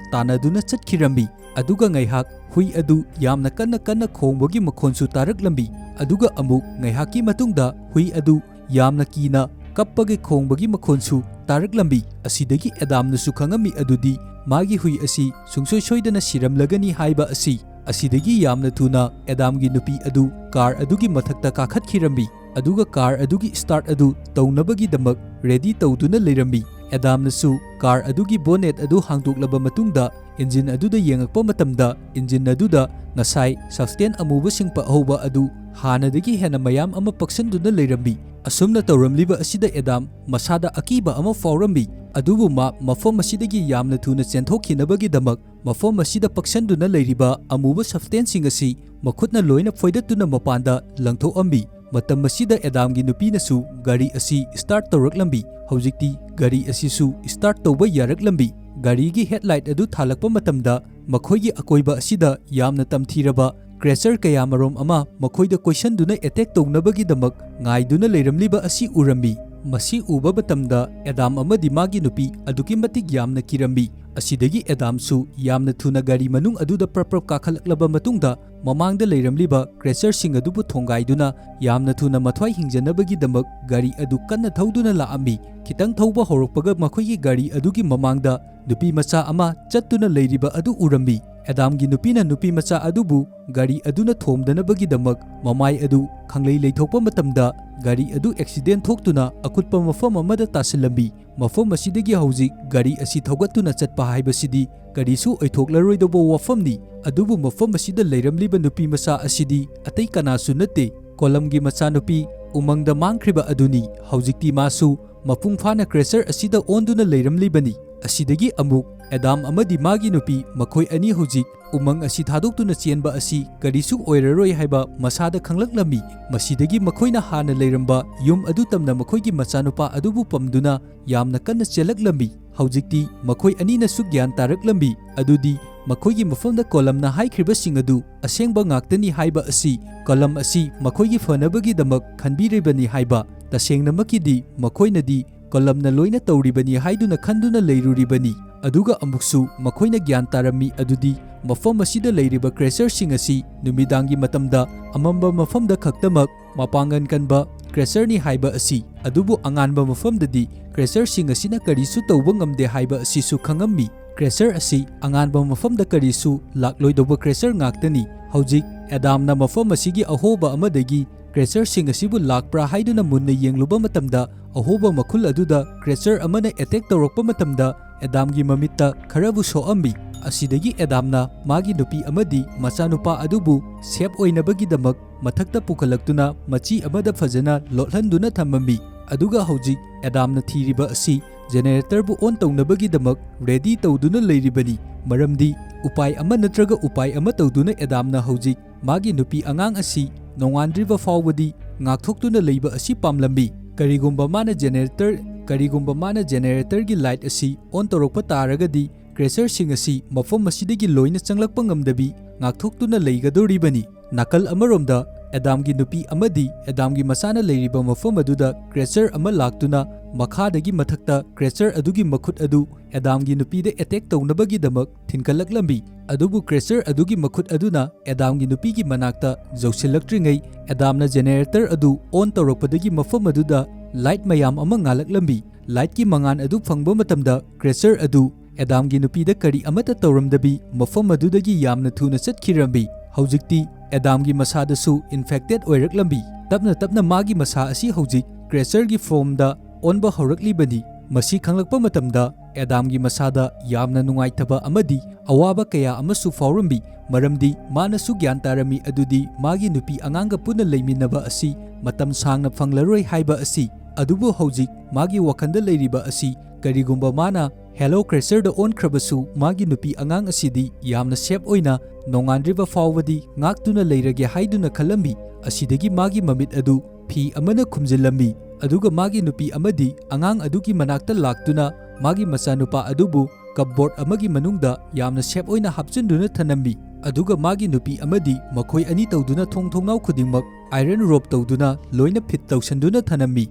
ꯇꯥꯟꯅꯗꯨꯅ ꯆꯠꯈꯤꯔꯝꯃꯤ꯫ ꯑꯗꯨꯒ ꯉꯥꯏꯍꯥꯛ ꯍꯨꯏ ꯑꯗꯨ ꯌꯥꯝꯅ ꯀꯟꯅ ꯀꯟꯅ ꯈꯣꯡꯕꯒꯤ ꯃꯈꯣꯟꯁꯨ ꯇꯥꯔꯛꯂꯝꯃꯤ꯫ ꯑꯗꯨꯒ ꯑꯃꯨꯛ ꯉꯥꯏꯍꯥꯛꯀꯤ ꯃꯇꯨꯡꯗ ꯍꯨꯏ ꯑꯗꯨ ꯌꯥꯝꯅ ꯀꯤꯅ ꯀꯞꯄꯒꯤ ꯈꯣꯡꯕꯒꯤ ꯃꯈꯣꯟꯁꯨ ꯇꯥꯔꯛꯂꯝꯃꯤ꯫ ꯑꯁꯤꯗꯒꯤ ꯑꯦꯗꯥꯝꯅꯁꯨ ꯈꯪꯉꯝꯃꯤ ꯑꯗꯨꯗꯤ ꯃꯥꯒꯤ ꯍꯨꯏ ꯑꯁꯤ ꯁꯨꯡꯁꯣꯏ ꯁꯣꯏꯗꯅ ꯁꯤꯔꯝꯂꯒꯅꯤ ꯍꯥꯏꯕ ꯑꯁꯤ꯫ ꯑꯁꯤꯗꯒꯤ ꯌꯥꯝꯅ ꯊꯨꯅ ꯑꯦꯗꯥꯝꯒꯤ ꯅꯨꯄꯤ ꯑꯗꯨ ꯀꯥꯔ ꯑꯗꯨꯒꯤ ꯃꯊꯛꯇ ꯀꯥꯈꯠꯈꯤꯔꯝꯃꯤ, ꯑꯗꯨꯒ ꯀꯥꯔ ꯑꯗꯨꯒꯤ ꯁ꯭ꯇꯥꯔꯠ ꯑꯗꯨ ꯇꯧꯅꯕꯒꯤꯗꯃꯛ ꯔꯦꯗꯤ ꯇꯧꯗꯨꯅ ꯂꯩꯔꯝꯃꯤ꯫ ꯑꯦꯗꯥꯝꯅꯁꯨ ꯀꯥꯔ ꯑꯗꯨꯒꯤ ꯕꯣꯅꯦꯠ ꯑꯗꯨ ꯍꯥꯡꯗꯣꯛꯂꯕ ꯃꯇꯨꯡꯗ ꯏꯟꯖꯤꯟ ꯑꯗꯨꯗ ꯌꯦꯡꯉꯛꯄ ꯃꯇꯝꯗ, ꯏꯟꯖꯤꯟ ꯑꯗꯨꯗ ꯉꯁꯥꯏ ꯁꯕꯁꯇꯦꯟ ꯑꯃꯨꯕ ꯁꯤꯡꯄ ꯍꯧꯕ ꯑꯗꯨ ꯍꯥꯟꯅꯗꯒꯤ ꯍꯦꯟꯅ ꯃꯌꯥꯝ ꯑꯃ ꯄꯛꯁꯟꯗꯨꯅ ꯂꯩꯔꯝꯃꯤ꯫ ꯑꯁꯨꯝꯅ ꯇꯧꯔꯝꯂꯤꯕ ꯑꯁꯤꯗ ꯑꯦꯗꯥꯝ ꯃꯁꯥꯗ ꯑꯀꯤꯕ ꯑꯃ ꯐꯥꯎꯔꯝꯃꯤ, ꯑꯗꯨꯕꯨ ꯃꯥ ꯃꯐꯝ ꯑꯁꯤꯗꯒꯤ ꯌꯥꯝꯅ ꯊꯨꯅ ꯆꯦꯟꯊꯣꯛꯈꯤꯅꯕꯒꯤꯗꯃꯛ ꯃꯐꯝ ꯑꯁꯤꯗ ꯄꯛꯁꯟꯗꯨꯅ ꯂꯩꯔꯤꯕ ꯑꯃꯨꯕ ꯁꯕꯁꯇꯦꯟꯁꯤꯡ ꯑꯁꯤ ꯃꯈꯨꯠꯅ ꯂꯣꯏꯅ ꯐꯣꯏꯗꯠꯇꯨꯅ ꯃꯄꯥꯟꯗ ꯂꯪꯊꯣꯛꯑꯝꯃꯤ꯫ ꯃꯇꯝ ꯑꯁꯤꯗ ꯑꯦꯗꯥꯝꯒꯤ ꯅꯨꯄꯤꯅꯁꯨ ꯒꯥꯔꯤ ꯑꯁꯤ ꯁ꯭ꯇꯥꯔꯠ ꯇꯧꯔꯛꯂꯝꯃꯤ꯫ ꯍꯧꯖꯤꯛꯇꯤ ꯒꯥꯔꯤ ꯑꯁꯤꯁꯨ ꯁ꯭ꯇꯥꯔꯠ ꯇꯧꯕ ꯌꯥꯔꯛꯂꯝꯃꯤ꯫ ꯒꯥꯔꯤꯒꯤ ꯍꯦꯗꯂꯥꯏꯠ ꯑꯗꯨ ꯊꯥꯜꯂꯛꯄ ꯃꯇꯝꯗ ꯃꯈꯣꯏꯒꯤ ꯑꯀꯣꯏꯕ ꯑꯁꯤꯗ ꯌꯥꯝꯅ ꯇꯝꯊꯤꯔꯕ ꯀ꯭ꯔꯦꯆꯔ ꯀꯌꯥꯃꯔꯣꯝ ꯑꯃ ꯃꯈꯣꯏꯗ ꯀꯣꯏꯁꯟꯗꯨꯅ ꯑꯦꯇꯦꯛ ꯇꯧꯅꯕꯒꯤꯗꯃꯛ ꯉꯥꯏꯗꯨꯅ ꯂꯩꯔꯝꯂꯤꯕ ꯑꯁꯤ ꯎꯔꯝꯃꯤ꯫ ꯃꯁꯤ ꯎꯕ ꯃꯇꯝꯗ ꯑꯦꯗꯥꯝ ꯑꯃꯗꯤ ꯃꯥꯒꯤ ꯅꯨꯄꯤ ꯑꯗꯨꯛꯀꯤ ꯃꯇꯤꯛ ꯌꯥꯝꯅ ꯀꯤꯔꯝꯃꯤ꯫ ꯑꯁꯤꯗꯒꯤ ꯑꯦꯗꯥꯝꯁꯨ ꯌꯥꯝꯅ ꯊꯨꯅ ꯒꯥꯔꯤ ꯃꯅꯨꯡ ꯑꯗꯨꯗ ꯄ꯭ꯔꯞ ꯄ꯭ꯔꯞ ꯀꯥꯈꯠꯂꯛꯂꯕ ꯃꯇꯨꯡꯗ ꯃꯃꯥꯡꯗ ꯂꯩꯔꯝꯂꯤꯕ ꯀ꯭ꯔꯦꯆꯔꯁꯤꯡ ꯑꯗꯨꯕꯨ ꯊꯣꯡꯒꯥꯏꯗꯨꯅ ꯌꯥꯝꯅ ꯊꯨꯅ ꯃꯊ꯭ꯋꯥꯏ ꯍꯤꯡꯖꯅꯕꯒꯤꯗꯃꯛ ꯒꯥꯔꯤ ꯑꯗꯨ ꯀꯟꯅ ꯊꯧꯗꯨꯅ ꯂꯥꯛꯑꯝꯃꯤ꯫ ꯈꯤꯇꯪ ꯊꯧꯕ ꯍꯧꯔꯛꯄꯒ ꯃꯈꯣꯏꯒꯤ ꯒꯥꯔꯤ ꯑꯗꯨꯒꯤ ꯃꯃꯥꯡꯗ ꯅꯨꯄꯤ ꯃꯆꯥ ꯑꯃ ꯆꯠꯇꯨꯅ ꯂꯩꯔꯤꯕ ꯑꯗꯨ ꯎꯔꯝꯃꯤ꯫ ꯑꯦꯗꯥꯝꯒꯤ ꯅꯨꯄꯤꯅ ꯅꯨꯄꯤ ꯃꯆꯥ ꯑꯗꯨꯕꯨ ꯒꯥꯔꯤ ꯑꯗꯨꯅ ꯊꯣꯝꯗꯅꯕꯒꯤꯗꯃꯛ ꯃꯃꯥꯏ ꯑꯗꯨ ꯈꯪꯂꯩ ꯂꯩꯊꯣꯛꯄ ꯃꯇꯝꯗ ꯒꯥꯔꯤ ꯑꯗꯨ ꯑꯦꯛꯁꯤꯗꯦꯟ ꯊꯣꯛꯇꯨꯅ ꯑꯀꯨꯠꯄ ꯃꯐꯝ ꯑꯃꯗ ꯇꯥꯁꯤꯜꯂꯝꯃꯤ꯫ ꯃꯐꯝ ꯑꯁꯤꯗꯒꯤ ꯍꯧꯖꯤꯛ ꯒꯥꯔꯤ ꯑꯁꯤ ꯊꯧꯒꯠꯇꯨꯅ ꯆꯠꯄ ꯍꯥꯏꯕꯁꯤꯗꯤ ꯀꯔꯤꯁꯨ ꯑꯣꯏꯊꯣꯛꯂꯔꯣꯏꯗꯧꯕ ꯋꯥꯐꯝꯅꯤ, ꯑꯗꯨꯕꯨ ꯃꯐꯝ ꯑꯁꯤꯗ ꯂꯩꯔꯝꯂꯤꯕ ꯅꯨꯄꯤ ꯃꯆꯥ ꯑꯁꯤꯗꯤ ꯑꯇꯩ ꯀꯅꯥꯁꯨ ꯅꯠꯇꯦ, ꯀꯣꯂꯝꯒꯤ ꯃꯆꯥꯅꯨꯄꯤ ꯎꯃꯪꯗ ꯃꯥꯡꯈ꯭ꯔꯤꯕ ꯑꯗꯨꯅꯤ꯫ ꯍꯧꯖꯤꯛꯇꯤ ꯃꯥꯁꯨ ꯃꯄꯨꯡ ꯐꯥꯅ ꯀ꯭ꯔꯦꯆꯔ ꯑꯁꯤꯗ ꯑꯣꯟꯗꯨꯅ ꯂꯩꯔꯝꯂꯤꯕꯅꯤ꯫ ꯑꯁꯤꯗꯒꯤ ꯑꯃꯨꯛ ꯑꯦꯗꯥꯝ ꯑꯃꯗꯤ ꯃꯥꯒꯤ ꯅꯨꯄꯤ, ꯃꯈꯣꯏ ꯑꯅꯤ ꯍꯧꯖꯤꯛ ꯎꯃꯪ ꯑꯁꯤ ꯊꯥꯗꯣꯛꯇꯨꯅ ꯆꯦꯟꯕ ꯑꯁꯤ ꯀꯔꯤꯁꯨ ꯑꯣꯏꯔꯔꯣꯏ ꯍꯥꯏꯕ ꯃꯁꯥꯗ ꯈꯪꯂꯛꯂꯝꯃꯤ꯫ ꯃꯁꯤꯗꯒꯤ ꯃꯈꯣꯏꯅ ꯍꯥꯟꯅ ꯂꯩꯔꯝꯕ ꯌꯨꯝ ꯑꯗꯨ ꯇꯝꯅ ꯃꯈꯣꯏꯒꯤ ꯃꯆꯥꯅꯨꯄꯥ ꯑꯗꯨꯕꯨ ꯄꯝꯗꯨꯅ ꯌꯥꯝꯅ ꯀꯟꯅ ꯆꯦꯜꯂꯛꯂꯝꯃꯤ꯫ ꯍꯧꯖꯤꯛꯇꯤ ꯃꯈꯣꯏ ꯑꯅꯤꯅꯁꯨ ꯒ꯭ꯌꯥꯟ ꯇꯥꯔꯛꯂꯝꯃꯤ, ꯑꯗꯨꯗꯤ ꯃꯈꯣꯏꯒꯤ ꯃꯐꯝꯗ ꯀꯣꯂꯝꯅ ꯍꯥꯏꯈ꯭ꯔꯤꯕꯁꯤꯡ ꯑꯗꯨ ꯑꯁꯦꯡꯕ ꯉꯥꯛꯇꯅꯤ ꯍꯥꯏꯕ ꯑꯁꯤ꯫ ꯀꯣꯂꯝ ꯑꯁꯤ ꯃꯈꯣꯏꯒꯤ ꯐꯅꯕꯒꯤꯗꯃꯛ ꯈꯟꯕꯤꯔꯤꯕꯅꯤ ꯍꯥꯏꯕ꯫ ꯇꯁꯦꯡꯅꯃꯛꯀꯤꯗꯤ ꯃꯈꯣꯏꯅꯗꯤ ꯀꯣꯂꯝꯅ ꯂꯣꯏꯅ ꯇꯧꯔꯤꯕꯅꯤ ꯍꯥꯏꯗꯨꯅ ꯈꯟꯗꯨꯅ ꯂꯩꯔꯨꯔꯤꯕꯅꯤ꯫ ꯑꯗꯨꯒ ꯑꯃꯨꯛꯁꯨ ꯃꯈꯣꯏꯅ ꯒ꯭ꯌꯥꯟ ꯇꯥꯔꯝꯃꯤ ꯑꯗꯨꯗꯤ ꯃꯐꯝ ꯑꯁꯤꯗ ꯂꯩꯔꯤꯕ ꯀ꯭ꯔꯦꯆꯔꯁꯤꯡ ꯑꯁꯤ ꯅꯨꯃꯤꯗꯥꯡꯒꯤ ꯃꯇꯝꯗ ꯑꯃꯝꯕ ꯃꯐꯝꯗ ꯈꯛꯇꯃꯛ ꯃꯄꯥꯡꯒꯜ ꯀꯟꯕ ꯀ꯭ꯔꯦꯆꯔꯅꯤ ꯍꯥꯏꯕ ꯑꯁꯤ꯫ ꯑꯗꯨꯕꯨ ꯑꯉꯥꯟꯕ ꯃꯐꯝꯗꯗꯤ ꯀ꯭ꯔꯦꯆꯔꯁꯤꯡ ꯑꯁꯤꯅ ꯀꯔꯤꯁꯨ ꯇꯧꯕ ꯉꯝꯗꯦ ꯍꯥꯏꯕ ꯑꯁꯤꯁꯨ ꯈꯪꯉꯝꯃꯤ꯫ Creature ꯑꯁꯤ ꯑꯉꯥꯟꯕ ꯃꯐꯝꯗ ꯀꯔꯤꯁꯨ ꯂꯥꯛꯂꯣꯏꯗꯧꯕ creature ꯉꯥꯛꯇꯅꯤ꯫ ꯍꯧꯖꯤꯛ ꯑꯦꯗꯥꯝꯅ ꯃꯐꯝ ꯑꯁꯤꯒꯤ ꯑꯍꯣꯕ ꯑꯃꯗꯒꯤ creatureꯁꯤꯡ ꯑꯁꯤꯕꯨ ꯂꯥꯛꯄ꯭ꯔꯥ ꯍꯥꯏꯗꯨꯅ ꯃꯨꯟꯅ ꯌꯦꯡꯂꯨꯕ ꯃꯇꯝꯗ, ꯑꯍꯣꯕ ꯃꯈꯨꯜ ꯑꯗꯨꯗ creature ꯑꯃꯅ attack ꯇꯧꯔꯛꯄ ꯃꯇꯝꯗ ꯑꯦꯗꯥꯝꯒꯤ ꯃꯃꯤꯠꯇ ꯈꯔꯕꯨ ꯁꯣꯛꯑꯝꯃꯤ꯫ ꯑꯁꯤꯗꯒꯤ ꯑꯦꯗꯥꯝꯅ ꯃꯥꯒꯤ ꯅꯨꯄꯤ ꯑꯃꯗꯤ ꯃꯆꯥꯅꯨꯄꯥ ꯑꯗꯨꯕꯨ safe ꯑꯣꯏꯅꯕꯒꯤꯗꯃꯛ ꯃꯊꯛꯇ ꯄꯨꯈꯠꯂꯛꯇꯨꯅ ꯃꯆꯤ ꯑꯃꯗ ꯐꯖꯅ ꯂꯣꯠꯍꯟꯗꯨꯅ ꯊꯝꯃꯝꯃꯤ꯫ ꯑꯗꯨꯒ ꯍꯧꯖꯤꯛ ꯑꯦꯗꯥꯝꯅ ꯊꯤꯔꯤꯕ ꯑꯁꯤ generatorꯕꯨ on ꯇꯧꯅꯕꯒꯤꯗꯃꯛ ready ꯇꯧꯗꯨꯅ ꯂꯩꯔꯤꯕꯅꯤ꯫ ꯃꯔꯝꯗꯤ ꯎꯄꯥꯏ ꯑꯃ ꯅꯠꯇ꯭ꯔꯒ ꯎꯄꯥꯏ ꯑꯃ ꯇꯧꯗꯨꯅ ꯑꯦꯗꯥꯝꯅ ꯍꯧꯖꯤꯛ ꯃꯥꯒꯤ ꯅꯨꯄꯤ ꯑꯉꯥꯡ ꯑꯁꯤ ꯅꯣꯡꯉꯥꯟꯗ꯭ꯔꯤꯕ ꯐꯥꯎꯕꯗꯤ ꯉꯥꯛꯊꯣꯛꯇꯨꯅ ꯂꯩꯕ ꯑꯁꯤ ꯄꯥꯝꯂꯝꯃꯤ꯫ ꯀꯔꯤꯒꯨꯝꯕ ꯃꯥꯅ generator, ꯀꯔꯤꯒꯨꯝꯕ ꯃꯥꯅ generatorꯒꯤ light ꯑꯁꯤ on ꯇꯧꯔꯛꯄ ꯇꯥꯔꯒꯗꯤ creatureꯁꯤꯡ ꯑꯁꯤ ꯃꯐꯝ ꯑꯁꯤꯗꯒꯤ ꯂꯣꯏꯅ ꯆꯪꯂꯛꯄ ꯉꯝꯗꯕꯤ ꯉꯥꯛꯊꯣꯛꯇꯨꯅ ꯂꯩꯒꯗꯧꯔꯤꯕꯅꯤ꯫ ꯅꯥꯀꯜ ꯑꯃꯔꯣꯝꯗ ꯑꯦꯗꯥꯝꯒꯤ ꯅꯨꯄꯤ ꯑꯃꯗꯤ ꯑꯦꯗꯥꯝꯒꯤ ꯃꯆꯥꯅ ꯂꯩꯔꯤꯕ ꯃꯐꯝ ꯑꯗꯨꯗ creature ꯑꯃ ꯂꯥꯛꯇꯨꯅ ꯃꯈꯥꯗꯒꯤ ꯃꯊꯛꯇ creature ꯑꯗꯨꯒꯤ ꯃꯈꯨꯠ ꯑꯗꯨ ꯑꯦꯗꯥꯝꯒꯤ ꯅꯨꯄꯤꯗ attack ꯇꯧꯅꯕꯒꯤꯗꯃꯛ ꯊꯤꯟꯀꯠꯂꯛꯂꯝꯃꯤ꯫ ꯑꯗꯨꯕꯨ creature ꯑꯗꯨꯒꯤ ꯃꯈꯨꯠ ꯑꯗꯨꯅ ꯑꯦꯗꯥꯝꯒꯤ ꯅꯨꯄꯤꯒꯤ ꯃꯅꯥꯛꯇ ꯌꯧꯁꯤꯜꯂꯛꯇ꯭ꯔꯤꯉꯩ ꯑꯦꯗꯥꯝꯅ generator ꯑꯗꯨ on ꯇꯧꯔꯛꯄꯗꯒꯤ ꯃꯐꯝ ꯑꯗꯨꯗ light ꯃꯌꯥꯝ ꯑꯃ ꯉꯥꯜꯂꯛꯂꯝꯃꯤ꯫ Lightꯀꯤ ꯃꯉꯥꯜ ꯑꯗꯨ ꯐꯪꯕ ꯃꯇꯝꯗ creature ꯑꯗꯨ ꯑꯦꯗꯥꯝꯒꯤ ꯅꯨꯄꯤꯗ ꯀꯔꯤ ꯑꯃꯠꯇ ꯇꯧꯔꯝꯗꯕꯤ ꯃꯐꯝ ꯑꯗꯨꯗꯒꯤ ꯌꯥꯝꯅ ꯊꯨꯅ ꯆꯠꯈꯤꯔꯝꯃꯤ꯫ ꯍꯧꯖꯤꯛꯇꯤ ꯑꯦꯗꯥꯝꯒꯤ ꯃꯁꯥꯗꯁꯨ infected ꯑꯣꯏꯔꯛꯂꯝꯃꯤ꯫ ꯇꯞꯅ ꯇꯞꯅ ꯃꯥꯒꯤ ꯃꯁꯥ ꯑꯁꯤ ꯍꯧꯖꯤꯛ creatureꯒꯤ formꯗ ꯑꯣꯟꯕ ꯍꯧꯔꯛꯂꯤꯕꯅꯤ꯫ ꯃꯁꯤ ꯈꯪꯂꯛꯄ ꯃꯇꯝꯗ ꯑꯦꯗꯥꯝꯒꯤ ꯃꯁꯥꯗ ꯌꯥꯝꯅ ꯅꯨꯡꯉꯥꯏꯇꯕ ꯑꯃꯗꯤ ꯑꯋꯥꯕ ꯀꯌꯥ ꯑꯃꯁꯨ ꯐꯥꯎꯔꯝꯃꯤ, ꯃꯔꯝꯗꯤ ꯃꯥꯅꯁꯨ ꯒ꯭ꯌꯥꯟ ꯇꯥꯔꯝꯃꯤ ꯑꯗꯨꯗꯤ ꯃꯥꯒꯤ ꯅꯨꯄꯤ ꯑꯉꯥꯡꯒ ꯄꯨꯟꯅ ꯂꯩꯃꯤꯟꯅꯕ ꯑꯁꯤ ꯃꯇꯝ ꯁꯥꯡꯅ ꯐꯪꯂꯔꯣꯏ ꯍꯥꯏꯕ ꯑꯁꯤ꯫ ꯑꯗꯨꯕꯨ ꯍꯧꯖꯤꯛ ꯃꯥꯒꯤ ꯋꯥꯈꯜꯗ ꯂꯩꯔꯤꯕ ꯑꯁꯤ, ꯀꯔꯤꯒꯨꯝꯕ ꯃꯥꯅ hello creatureꯗ ꯑꯣꯟꯈ꯭ꯔꯕꯁꯨ ꯃꯥꯒꯤ ꯅꯨꯄꯤ ꯑꯉꯥꯡ ꯑꯁꯤꯗꯤ ꯌꯥꯝꯅ safe ꯑꯣꯏꯅ ꯅꯣꯡꯉꯥꯟꯗ꯭ꯔꯤꯕ ꯐꯥꯎꯕꯗꯤ ꯉꯥꯛꯇꯨꯅ ꯂꯩꯔꯒꯦ ꯍꯥꯏꯗꯨꯅ ꯈꯜꯂꯝꯃꯤ꯫ ꯑꯁꯤꯗꯒꯤ ꯃꯥꯒꯤ ꯃꯃꯤꯠ ꯑꯗꯨ ꯐꯤ ꯑꯃꯅ ꯈꯨꯝꯖꯤꯜꯂꯝꯃꯤ, ꯑꯗꯨꯒ ꯃꯥꯒꯤ ꯅꯨꯄꯤ ꯑꯃꯗꯤ ꯑꯉꯥꯡ ꯑꯗꯨꯒꯤ ꯃꯅꯥꯛꯇ ꯂꯥꯛꯇꯨꯅ ꯃꯥꯒꯤ ꯃꯆꯥꯅꯨꯄꯥ ꯑꯗꯨꯕꯨ cupboard ꯑꯃꯒꯤ ꯃꯅꯨꯡꯗ ꯌꯥꯝꯅ safe ꯑꯣꯏꯅ ꯍꯥꯞꯆꯤꯟꯗꯨꯅ ꯊꯅꯝꯃꯤ꯫ ꯑꯗꯨꯒ ꯃꯥꯒꯤ ꯅꯨꯄꯤ ꯑꯃꯗꯤ ꯃꯈꯣꯏ ꯑꯅꯤ ꯇꯧꯗꯨꯅ ꯊꯣꯡ ꯊꯣꯡꯅꯥꯎ ꯈꯨꯗꯤꯡꯃꯛ iron rope ꯇꯧꯗꯨꯅ ꯂꯣꯏꯅ fit ꯇꯧꯁꯟꯗꯨꯅ ꯊꯅꯝꯃꯤ꯫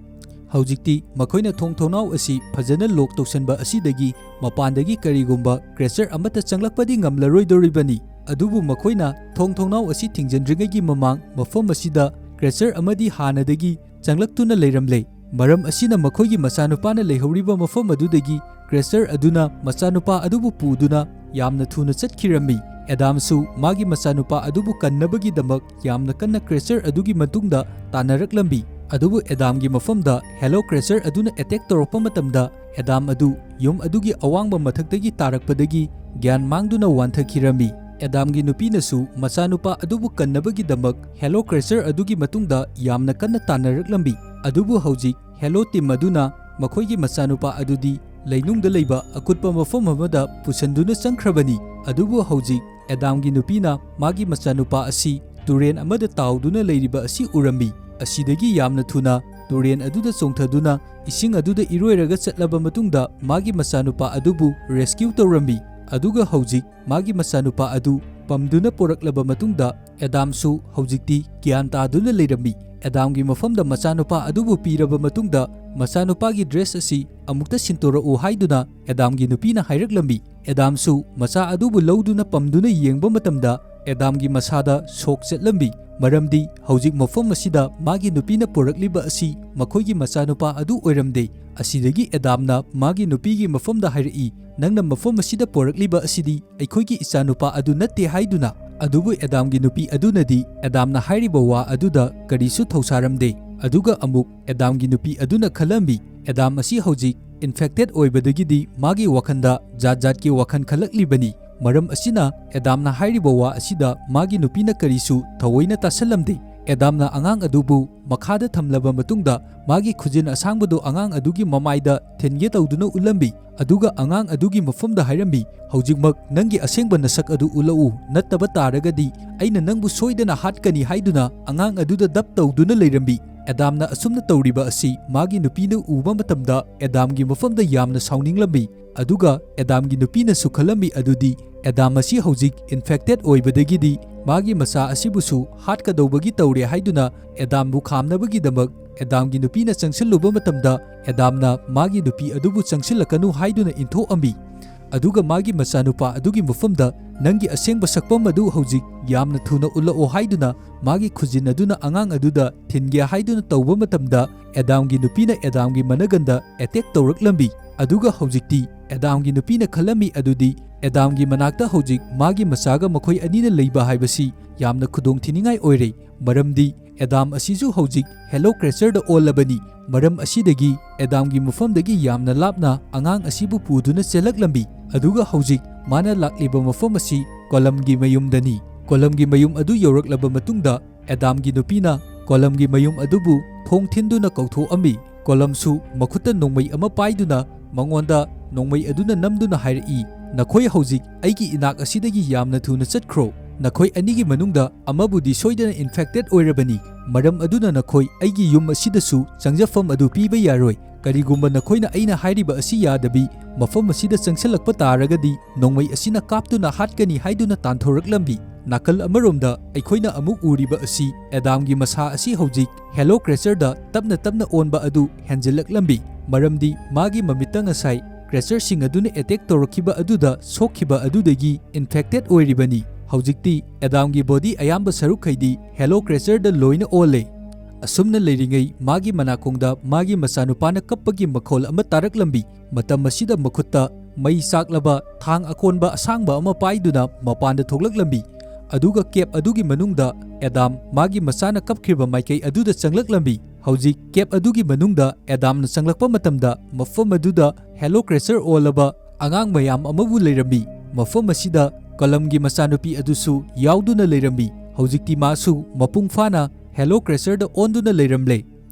ꯍꯧꯖꯤꯛꯇꯤ ꯃꯈꯣꯏꯅ ꯊꯣꯡ ꯊꯣꯡꯅꯥꯎ ꯑꯁꯤ ꯐꯖꯅ lock ꯇꯧꯁꯟꯕ ꯑꯁꯤꯗꯒꯤ ꯃꯄꯥꯟꯗꯒꯤ ꯀꯔꯤꯒꯨꯝꯕ creature ꯑꯃꯠꯇ ꯆꯪꯂꯛꯄꯗꯤ ꯉꯝꯂꯔꯣꯏꯗꯧꯔꯤꯕꯅꯤ꯫ ꯑꯗꯨꯕꯨ ꯃꯈꯣꯏꯅ ꯊꯣꯡ ꯊꯣꯡꯅꯥꯎ ꯑꯁꯤ ꯊꯤꯡꯖꯤꯟꯗ꯭ꯔꯤꯉꯩꯒꯤ ꯃꯃꯥꯡ ꯃꯐꯝ ꯑꯁꯤꯗ creature ꯑꯃꯗꯤ ꯍꯥꯟꯅꯗꯒꯤ ꯆꯪꯂꯛꯇꯨꯅ ꯂꯩꯔꯝꯂꯦ꯫ ꯃꯔꯝ ꯑꯁꯤꯅ ꯃꯈꯣꯏꯒꯤ ꯃꯆꯥꯅꯨꯄꯥꯅ ꯂꯩꯍꯧꯔꯤꯕ ꯃꯐꯝ ꯑꯗꯨꯗꯒꯤ ꯀ꯭ꯔꯦꯆꯔ ꯑꯗꯨꯅ ꯃꯆꯥꯅꯨꯄꯥ ꯑꯗꯨꯕꯨ ꯄꯨꯗꯨꯅ ꯌꯥꯝꯅ ꯊꯨꯅ ꯆꯠꯈꯤꯔꯝꯃꯤ꯫ ꯑꯦꯗꯥꯝꯁꯨ ꯃꯥꯒꯤ ꯃꯆꯥꯅꯨꯄꯥ ꯑꯗꯨꯕꯨ ꯀꯟꯅꯕꯒꯤꯗꯃꯛ ꯌꯥꯝꯅ ꯀꯟꯅ ꯀ꯭ꯔꯦꯆꯔ ꯑꯗꯨꯒꯤ ꯃꯇꯨꯡꯗ ꯇꯥꯟꯅꯔꯛꯂꯝꯃꯤ꯫ ꯑꯗꯨꯕꯨ ꯑꯦꯗꯥꯝꯒꯤ ꯃꯐꯝꯗ ꯍꯦꯂꯣ ꯀ꯭ꯔꯦꯆꯔ ꯑꯗꯨꯅ ꯑꯦꯇꯦꯛ ꯇꯧꯔꯛꯄ ꯃꯇꯝꯗ, ꯑꯦꯗꯥꯝ ꯑꯗꯨ ꯌꯨꯝ ꯑꯗꯨꯒꯤ ꯑꯋꯥꯡꯕ ꯃꯊꯛꯇꯒꯤ ꯇꯥꯔꯛꯄꯗꯒꯤ ꯒ꯭ꯌꯥꯟ ꯃꯥꯡꯗꯨꯅ ꯋꯥꯟꯊꯈꯤꯔꯝꯃꯤ꯫ ꯑꯦꯗꯥꯝꯒꯤ ꯅꯨꯄꯤꯅꯁꯨ ꯃꯆꯥꯅꯨꯄꯥ ꯑꯗꯨꯕꯨ ꯀꯟꯅꯕꯒꯤꯗꯃꯛ ꯍꯦꯂꯣ ꯀ꯭ꯔꯦꯆꯔ ꯑꯗꯨꯒꯤ ꯃꯇꯨꯡꯗ ꯌꯥꯝꯅ ꯀꯟꯅ ꯇꯥꯟꯅꯔꯛꯂꯝꯃꯤ꯫ ꯑꯗꯨꯕꯨ ꯍꯧꯖꯤꯛ ꯍꯦꯂꯣ ꯇꯤꯝ ꯑꯗꯨꯅ ꯃꯈꯣꯏꯒꯤ ꯃꯆꯥꯅꯨꯄꯥ ꯑꯗꯨꯗꯤ ꯂꯩꯅꯨꯡꯗ ꯂꯩꯕ ꯑꯀꯨꯠꯄ ꯃꯐꯝ ꯑꯃꯗ ꯄꯨꯁꯟꯗꯨꯅ ꯆꯪꯈ꯭ꯔꯕꯅꯤ꯫ ꯑꯗꯨꯕꯨ ꯍꯧꯖꯤꯛ ꯑꯦꯗꯥꯝꯒꯤ ꯅꯨꯄꯤꯅ ꯃꯥꯒꯤ ꯃꯆꯥꯅꯨꯄꯥ ꯑꯁꯤ ꯇꯨꯔꯦꯟ ꯑꯃꯗ ꯇꯥꯎꯗꯨꯅ ꯂꯩꯔꯤꯕ ꯑꯁꯤ ꯎꯔꯝꯃꯤ꯫ ꯑꯁꯤꯗꯒꯤ ꯌꯥꯝꯅ ꯊꯨꯅ ꯇꯨꯔꯦꯟ ꯑꯗꯨꯗ ꯆꯣꯡꯊꯗꯨꯅ ꯏꯁꯤꯡ ꯑꯗꯨꯗ ꯏꯔꯣꯏꯔꯒ ꯆꯠꯂꯕ ꯃꯇꯨꯡꯗ ꯃꯥꯒꯤ ꯃꯆꯥꯅꯨꯄꯥ ꯑꯗꯨꯕꯨ ꯔꯦꯁꯀ꯭ꯌꯨ ꯇꯧꯔꯝꯃꯤ꯫ ꯑꯗꯨꯒ ꯍꯧꯖꯤꯛ ꯃꯥꯒꯤ ꯃꯆꯥꯅꯨꯄꯥ ꯑꯗꯨ ꯄꯝꯗꯨꯅ ꯄꯣꯔꯛꯂꯕ ꯃꯇꯨꯡꯗ, ꯑꯦꯗꯥꯝꯁꯨ ꯍꯧꯖꯤꯛꯇꯤ ꯒ꯭ꯌꯥꯟ ꯇꯥꯗꯨꯅ ꯂꯩꯔꯝꯃꯤ꯫ ꯑꯦꯗꯥꯝꯒꯤ ꯃꯐꯝꯗ ꯃꯆꯥꯅꯨꯄꯥ ꯑꯗꯨꯕꯨ ꯄꯤꯔꯕ ꯃꯇꯨꯡꯗ, ꯃꯆꯥꯅꯨꯄꯥꯒꯤ ꯗ꯭ꯔꯦꯁ ꯑꯁꯤ ꯑꯃꯨꯛꯇ ꯁꯤꯟꯇꯣꯔꯛꯎ ꯍꯥꯏꯗꯨꯅ ꯑꯦꯗꯥꯝꯒꯤ ꯅꯨꯄꯤꯅ ꯍꯥꯏꯔꯛꯂꯝꯃꯤ꯫ ꯑꯦꯗꯥꯝꯁꯨ ꯃꯆꯥ ꯑꯗꯨꯕꯨ ꯂꯧꯗꯨꯅ ꯄꯝꯗꯨꯅ ꯌꯦꯡꯕ ꯃꯇꯝꯗ, ꯑꯦꯗꯥꯝꯒꯤ ꯃꯁꯥꯗ ꯁꯣꯛ ꯆꯠꯂꯝꯃꯤ, ꯃꯔꯝꯗꯤ ꯍꯧꯖꯤꯛ ꯃꯐꯝ ꯑꯁꯤꯗ ꯃꯥꯒꯤ ꯅꯨꯄꯤꯅ ꯄꯨꯔꯛꯂꯤꯕ ꯑꯁꯤ ꯃꯈꯣꯏꯒꯤ ꯃꯆꯥꯅꯨꯄꯥ ꯑꯗꯨ ꯑꯣꯏꯔꯝꯗꯦ꯫ ꯑꯁꯤꯗꯒꯤ ꯑꯦꯗꯥꯝꯅ ꯃꯥꯒꯤ ꯅꯨꯄꯤꯒꯤ ꯃꯐꯝꯗ ꯍꯥꯏꯔꯛꯏ, "ꯅꯪꯅ ꯃꯐꯝ ꯑꯁꯤꯗ ꯄꯨꯔꯛꯂꯤꯕ ꯑꯁꯤꯗꯤ ꯑꯩꯈꯣꯏꯒꯤ ꯏꯆꯥꯅꯨꯄꯥ ꯑꯗꯨ ꯅꯠꯇꯦ" ꯍꯥꯏꯗꯨꯅ꯫ ꯑꯗꯨꯕꯨ ꯑꯦꯗꯥꯝꯒꯤ ꯅꯨꯄꯤ ꯑꯗꯨꯅꯗꯤ ꯑꯦꯗꯥꯝꯅ ꯍꯥꯏꯔꯤꯕ ꯋꯥ ꯑꯗꯨꯗ ꯀꯔꯤꯁꯨ ꯊꯧꯁꯥꯔꯝꯗꯦ꯫ ꯑꯗꯨꯒ ꯑꯃꯨꯛ ꯑꯦꯗꯥꯝꯒꯤ ꯅꯨꯄꯤ ꯑꯗꯨꯅ ꯈꯜꯂꯝꯃꯤ, ꯑꯦꯗꯥꯝ ꯑꯁꯤ ꯍꯧꯖꯤꯛ ꯏꯟꯐꯦꯛꯇꯦꯗ ꯑꯣꯏꯕꯗꯒꯤꯗꯤ ꯃꯥꯒꯤ ꯋꯥꯈꯜꯗ ꯖꯥꯠ ꯖꯥꯠꯀꯤ ꯋꯥꯈꯜ ꯈꯜꯂꯛꯂꯤꯕꯅꯤ꯫ ꯃꯔꯝ ꯑꯁꯤꯅ ꯑꯦꯗꯥꯝꯅ ꯍꯥꯏꯔꯤꯕ ꯋꯥ ꯑꯁꯤꯗ ꯃꯥꯒꯤ ꯅꯨꯄꯤꯅ ꯀꯔꯤꯁꯨ ꯊꯑꯣꯏꯅ ꯇꯥꯁꯜꯂꯝꯗꯦ꯫ ꯑꯦꯗꯥꯝꯅ ꯑꯉꯥꯡ ꯑꯗꯨꯕꯨ ꯃꯈꯥꯗ ꯊꯝꯂꯕ ꯃꯇꯨꯡꯗ, ꯃꯥꯒꯤ ꯈꯨꯖꯤꯟ ꯑꯁꯥꯡꯕꯗꯨ ꯑꯉꯥꯡ ꯑꯗꯨꯒꯤ ꯃꯃꯥꯏꯗ ꯊꯤꯟꯒꯦ ꯇꯧꯗꯨꯅ ꯎꯠꯂꯝꯃꯤ꯫ ꯑꯗꯨꯒ ꯑꯉꯥꯡ ꯑꯗꯨꯒꯤ ꯃꯐꯝꯗ ꯍꯥꯏꯔꯝꯃꯤ, "ꯍꯧꯖꯤꯛꯃꯛ ꯅꯪꯒꯤ ꯑꯁꯦꯡꯕ ꯅꯁꯛ ꯑꯗꯨ ꯎꯠꯂꯛꯎ, ꯅꯠꯇꯕ ꯇꯥꯔꯒꯗꯤ ꯑꯩꯅ ꯅꯪꯕꯨ ꯁꯣꯏꯗꯅ ꯍꯥꯠꯀꯅꯤ" ꯍꯥꯏꯗꯨꯅ ꯑꯉꯥꯡ ꯑꯗꯨꯗ ꯗꯞ ꯇꯧꯗꯨꯅ ꯂꯩꯔꯝꯃꯤ꯫ ꯑꯦꯗꯥꯝꯅ ꯑꯁꯨꯝꯅ ꯇꯧꯔꯤꯕ ꯑꯁꯤ ꯃꯥꯒꯤ ꯅꯨꯄꯤꯅ ꯎꯕ ꯃꯇꯝꯗ ꯑꯦꯗꯥꯝꯒꯤ ꯃꯐꯝꯗ ꯌꯥꯝꯅ ꯁꯥꯎꯅꯤꯡꯂꯝꯃꯤ꯫ ꯑꯗꯨꯒ ꯑꯦꯗꯥꯝꯒꯤ ꯅꯨꯄꯤꯅꯁꯨ ꯈꯜꯂꯝꯃꯤ ꯑꯗꯨꯗꯤ, ꯑꯦꯗꯥꯝ ꯑꯁꯤ ꯍꯧꯖꯤꯛ ꯏꯟꯐꯦꯛꯇꯦꯗ ꯑꯣꯏꯕꯗꯒꯤꯗꯤ ꯃꯥꯒꯤ ꯃꯆꯥ ꯑꯁꯤꯕꯨꯁꯨ ꯍꯥꯠꯀꯗꯧꯕꯒꯤ ꯇꯧꯔꯦ ꯍꯥꯏꯗꯨꯅ ꯑꯦꯗꯥꯝꯕꯨ ꯈꯥꯝꯅꯕꯒꯤꯗꯃꯛ ꯑꯦꯗꯥꯝꯒꯤ ꯅꯨꯄꯤꯅ ꯆꯪꯁꯤꯜꯂꯨꯕ ꯃꯇꯝꯗ, ꯑꯦꯗꯥꯝꯅ ꯃꯥꯒꯤ ꯅꯨꯄꯤ ꯑꯗꯨꯕꯨ ꯆꯪꯁꯤꯜꯂꯛꯀꯅꯨ ꯍꯥꯏꯗꯨꯅ ꯏꯟꯊꯣꯛꯑꯝꯃꯤ꯫ ꯑꯗꯨꯒ ꯃꯥꯒꯤ ꯃꯆꯥꯅꯨꯄꯥ ꯑꯗꯨꯒꯤ ꯃꯐꯝꯗ ꯅꯪꯒꯤ ꯑꯁꯦꯡꯕ ꯁꯛꯐꯝ ꯑꯗꯨ ꯍꯧꯖꯤꯛ ꯌꯥꯝꯅ ꯊꯨꯅ ꯎꯠꯂꯛꯑꯣ ꯍꯥꯏꯗꯨꯅ ꯃꯥꯒꯤ ꯈꯨꯖꯤꯟ ꯑꯗꯨꯅ ꯑꯉꯥꯡ ꯑꯗꯨꯗ ꯊꯤꯟꯒꯦ ꯍꯥꯏꯗꯨꯅ ꯇꯧꯕ ꯃꯇꯝꯗ, ꯑꯦꯗꯥꯝꯒꯤ ꯅꯨꯄꯤꯅ ꯑꯦꯗꯥꯝꯒꯤ ꯃꯅꯒꯟꯗ ꯑꯦꯇꯦꯛ ꯇꯧꯔꯛꯂꯝꯃꯤ꯫ ꯑꯗꯨꯒ ꯍꯧꯖꯤꯛꯇꯤ ꯑꯦꯗꯥꯝꯒꯤ ꯅꯨꯄꯤꯅ ꯈꯜꯂꯝꯃꯤ ꯑꯗꯨꯗꯤ ꯑꯦꯗꯥꯝꯒꯤ ꯃꯅꯥꯛꯇ ꯍꯧꯖꯤꯛ ꯃꯥꯒꯤ ꯃꯆꯥꯒ ꯃꯈꯣꯏ ꯑꯅꯤꯅ ꯂꯩꯕ ꯍꯥꯏꯕꯁꯤ ꯌꯥꯝꯅ ꯈꯨꯗꯣꯡꯊꯤꯅꯤꯡꯉꯥꯏ ꯑꯣꯏꯔꯦ, ꯃꯔꯝꯗꯤ ꯑꯦꯗꯥꯝ ꯑꯁꯤꯁꯨ ꯍꯧꯖꯤꯛ ꯍꯦꯂꯣ ꯀ꯭ꯔꯦꯆꯔꯗ ꯑꯣꯜꯂꯕꯅꯤ꯫ ꯃꯔꯝ ꯑꯁꯤꯗꯒꯤ ꯑꯦꯗꯥꯝꯒꯤ ꯃꯐꯝꯗꯒꯤ ꯌꯥꯝꯅ ꯂꯥꯞꯅ ꯑꯉꯥꯡ ꯑꯁꯤꯕꯨ ꯄꯨꯗꯨꯅ ꯆꯦꯜꯂꯛꯂꯝꯃꯤ꯫ ꯑꯗꯨꯒ ꯍꯧꯖꯤꯛ ꯃꯥꯅ ꯂꯥꯛꯂꯤꯕ ꯃꯐꯝ ꯑꯁꯤ ꯀꯣꯂꯝꯒꯤ ꯃꯌꯨꯝꯗꯅꯤ꯫ ꯀꯣꯂꯝꯒꯤ ꯃꯌꯨꯝ ꯑꯗꯨ ꯌꯧꯔꯛꯂꯕ ꯃꯇꯨꯡꯗ ꯑꯦꯗꯥꯝꯒꯤ ꯅꯨꯄꯤꯅ ꯀꯣꯂꯝꯒꯤ ꯃꯌꯨꯝ ꯑꯗꯨꯕꯨ ꯊꯣꯡ ꯊꯤꯟꯗꯨꯅ ꯀꯧꯊꯣꯛꯑꯝꯃꯤ꯫ ꯀꯣꯂꯝꯁꯨ ꯃꯈꯨꯠꯇ ꯅꯣꯡꯃꯩ ꯑꯃ ꯄꯥꯏꯗꯨꯅ ꯃꯉꯣꯟꯗ ꯅꯣꯡꯃꯩ ꯑꯗꯨꯅ ꯅꯝꯗꯨꯅ ꯍꯥꯏꯔꯛꯏ, "ꯅꯈꯣꯏ ꯍꯧꯖꯤꯛ ꯑꯩꯒꯤ ꯏꯅꯥꯛ ꯑꯁꯤꯗꯒꯤ ꯌꯥꯝꯅ ꯊꯨꯅ ꯆꯠꯈ꯭ꯔꯣ꯫ ꯅꯈꯣꯏ ꯑꯅꯤꯒꯤ ꯃꯅꯨꯡꯗ ꯑꯃꯕꯨꯗꯤ ꯁꯣꯏꯗꯅ ꯏꯟꯐꯦꯛꯇꯦꯗ ꯑꯣꯏꯔꯕꯅꯤ, ꯃꯔꯝ ꯑꯗꯨꯅ ꯅꯈꯣꯏ ꯑꯩꯒꯤ ꯌꯨꯝ ꯑꯁꯤꯗꯁꯨ ꯆꯪꯖꯐꯝ ꯑꯗꯨ ꯄꯤꯕ ꯌꯥꯔꯣꯏ꯫ ꯀꯔꯤꯒꯨꯝꯕ ꯅꯈꯣꯏꯅ ꯑꯩꯅ ꯍꯥꯏꯔꯤꯕ ꯑꯁꯤ ꯌꯥꯗꯕꯤ ꯃꯐꯝ ꯑꯁꯤꯗ ꯆꯪꯁꯤꯜꯂꯛꯄ ꯇꯥꯔꯒꯗꯤ ꯅꯣꯡꯃꯩ ꯑꯁꯤꯅ ꯀꯥꯞꯇꯨꯅ ꯍꯥꯠꯀꯅꯤ" ꯍꯥꯏꯗꯨꯅ ꯇꯥꯟꯊꯣꯔꯛꯂꯝꯃꯤ꯫ ꯅꯥꯀꯜ ꯑꯃꯔꯣꯝꯗ ꯑꯩꯈꯣꯏꯅ ꯑꯃꯨꯛ ꯎꯔꯤꯕ ꯑꯁꯤ ꯑꯦꯗꯥꯝꯒꯤ ꯃꯁꯥ ꯑꯁꯤ ꯍꯧꯖꯤꯛ ꯍꯦꯂꯣ ꯀ꯭ꯔꯦꯆꯔꯗ ꯇꯞꯅ ꯇꯞꯅ ꯑꯣꯟꯕ ꯑꯗꯨ ꯍꯦꯟꯖꯤꯜꯂꯛꯂꯝꯃꯤ, ꯃꯔꯝꯗꯤ ꯃꯥꯒꯤ ꯃꯃꯤꯠꯇ ꯉꯁꯥꯏ ꯀ꯭ꯔꯦꯆꯔꯁꯤꯡ ꯑꯗꯨꯅ ꯑꯦꯇꯦꯛ ꯇꯧꯔꯛꯈꯤꯕ ꯑꯗꯨꯗ ꯁꯣꯛꯈꯤꯕ ꯑꯗꯨꯗꯒꯤ ꯏꯟꯐꯦꯛꯇꯦꯗ ꯑꯣꯏꯔꯤꯕꯅꯤ꯫ ꯍꯧꯖꯤꯛꯇꯤ ꯑꯦꯗꯥꯝꯒꯤ ꯕꯣꯗꯤ ꯑꯌꯥꯝꯕ ꯁꯔꯨꯛꯈꯩꯗꯤ ꯍꯦꯂꯣ ꯀ꯭ꯔꯦꯆꯔꯗ ꯂꯣꯏꯅ ꯑꯣꯜꯂꯦ꯫ ꯑꯁꯨꯝꯅ ꯂꯩꯔꯤꯉꯩ ꯃꯥꯒꯤ ꯃꯅꯥꯀꯣꯡꯗ ꯃꯥꯒꯤ ꯃꯆꯥꯅꯨꯄꯥꯅ ꯀꯞꯄꯒꯤ ꯃꯈꯣꯜ ꯑꯃ ꯇꯥꯔꯛꯂꯝꯃꯤ꯫ ꯃꯇꯝ ꯑꯁꯤꯗ ꯃꯈꯨꯠꯇ ꯃꯩ ꯆꯥꯛꯂꯕ ꯊꯥꯡ ꯑꯀꯣꯟꯕ ꯑꯁꯥꯡꯕ ꯑꯃ ꯄꯥꯏꯗꯨꯅ ꯃꯄꯥꯟꯗ ꯊꯣꯛꯂꯛꯂꯝꯃꯤ꯫ ꯑꯗꯨꯒ ꯀꯦꯞ ꯑꯗꯨꯒꯤ ꯃꯅꯨꯡꯗ ꯑꯦꯗꯥꯝ ꯃꯥꯒꯤ ꯃꯆꯥꯅ ꯀꯞꯈ꯭ꯔꯤꯕ ꯃꯥꯏꯀꯩ ꯑꯗꯨꯗ ꯆꯪꯂꯛꯂꯝꯃꯤ꯫ ꯍꯧꯖꯤꯛ ꯀꯦꯞ ꯑꯗꯨꯒꯤ ꯃꯅꯨꯡꯗ ꯑꯦꯗꯥꯝꯅ ꯆꯪꯂꯛꯄ ꯃꯇꯝꯗ ꯃꯐꯝ ꯑꯗꯨꯗ ꯍꯦꯂꯣ ꯀ꯭ꯔꯦꯆꯔ ꯑꯣꯜꯂꯕ ꯑꯉꯥꯡ ꯃꯌꯥꯝ ꯑꯃꯕꯨ ꯂꯩꯔꯝꯃꯤ꯫ ꯃꯐꯝ ꯑꯁꯤꯗ ꯀꯣꯂꯝꯒꯤ ꯃꯆꯥꯅꯨꯄꯤ ꯑꯗꯨꯁꯨ ꯌꯥꯎꯗꯨꯅ ꯂꯩꯔꯝꯃꯤ꯫ ꯍꯧꯖꯤꯛꯇꯤ ꯃꯥꯁꯨ ꯃꯄꯨꯡ ꯐꯥꯅ ꯍꯦꯂꯣ ꯀ꯭ꯔꯦꯆꯔꯗ ꯑꯣꯟꯗꯨꯅ ꯂꯩꯔꯝꯂꯦ꯫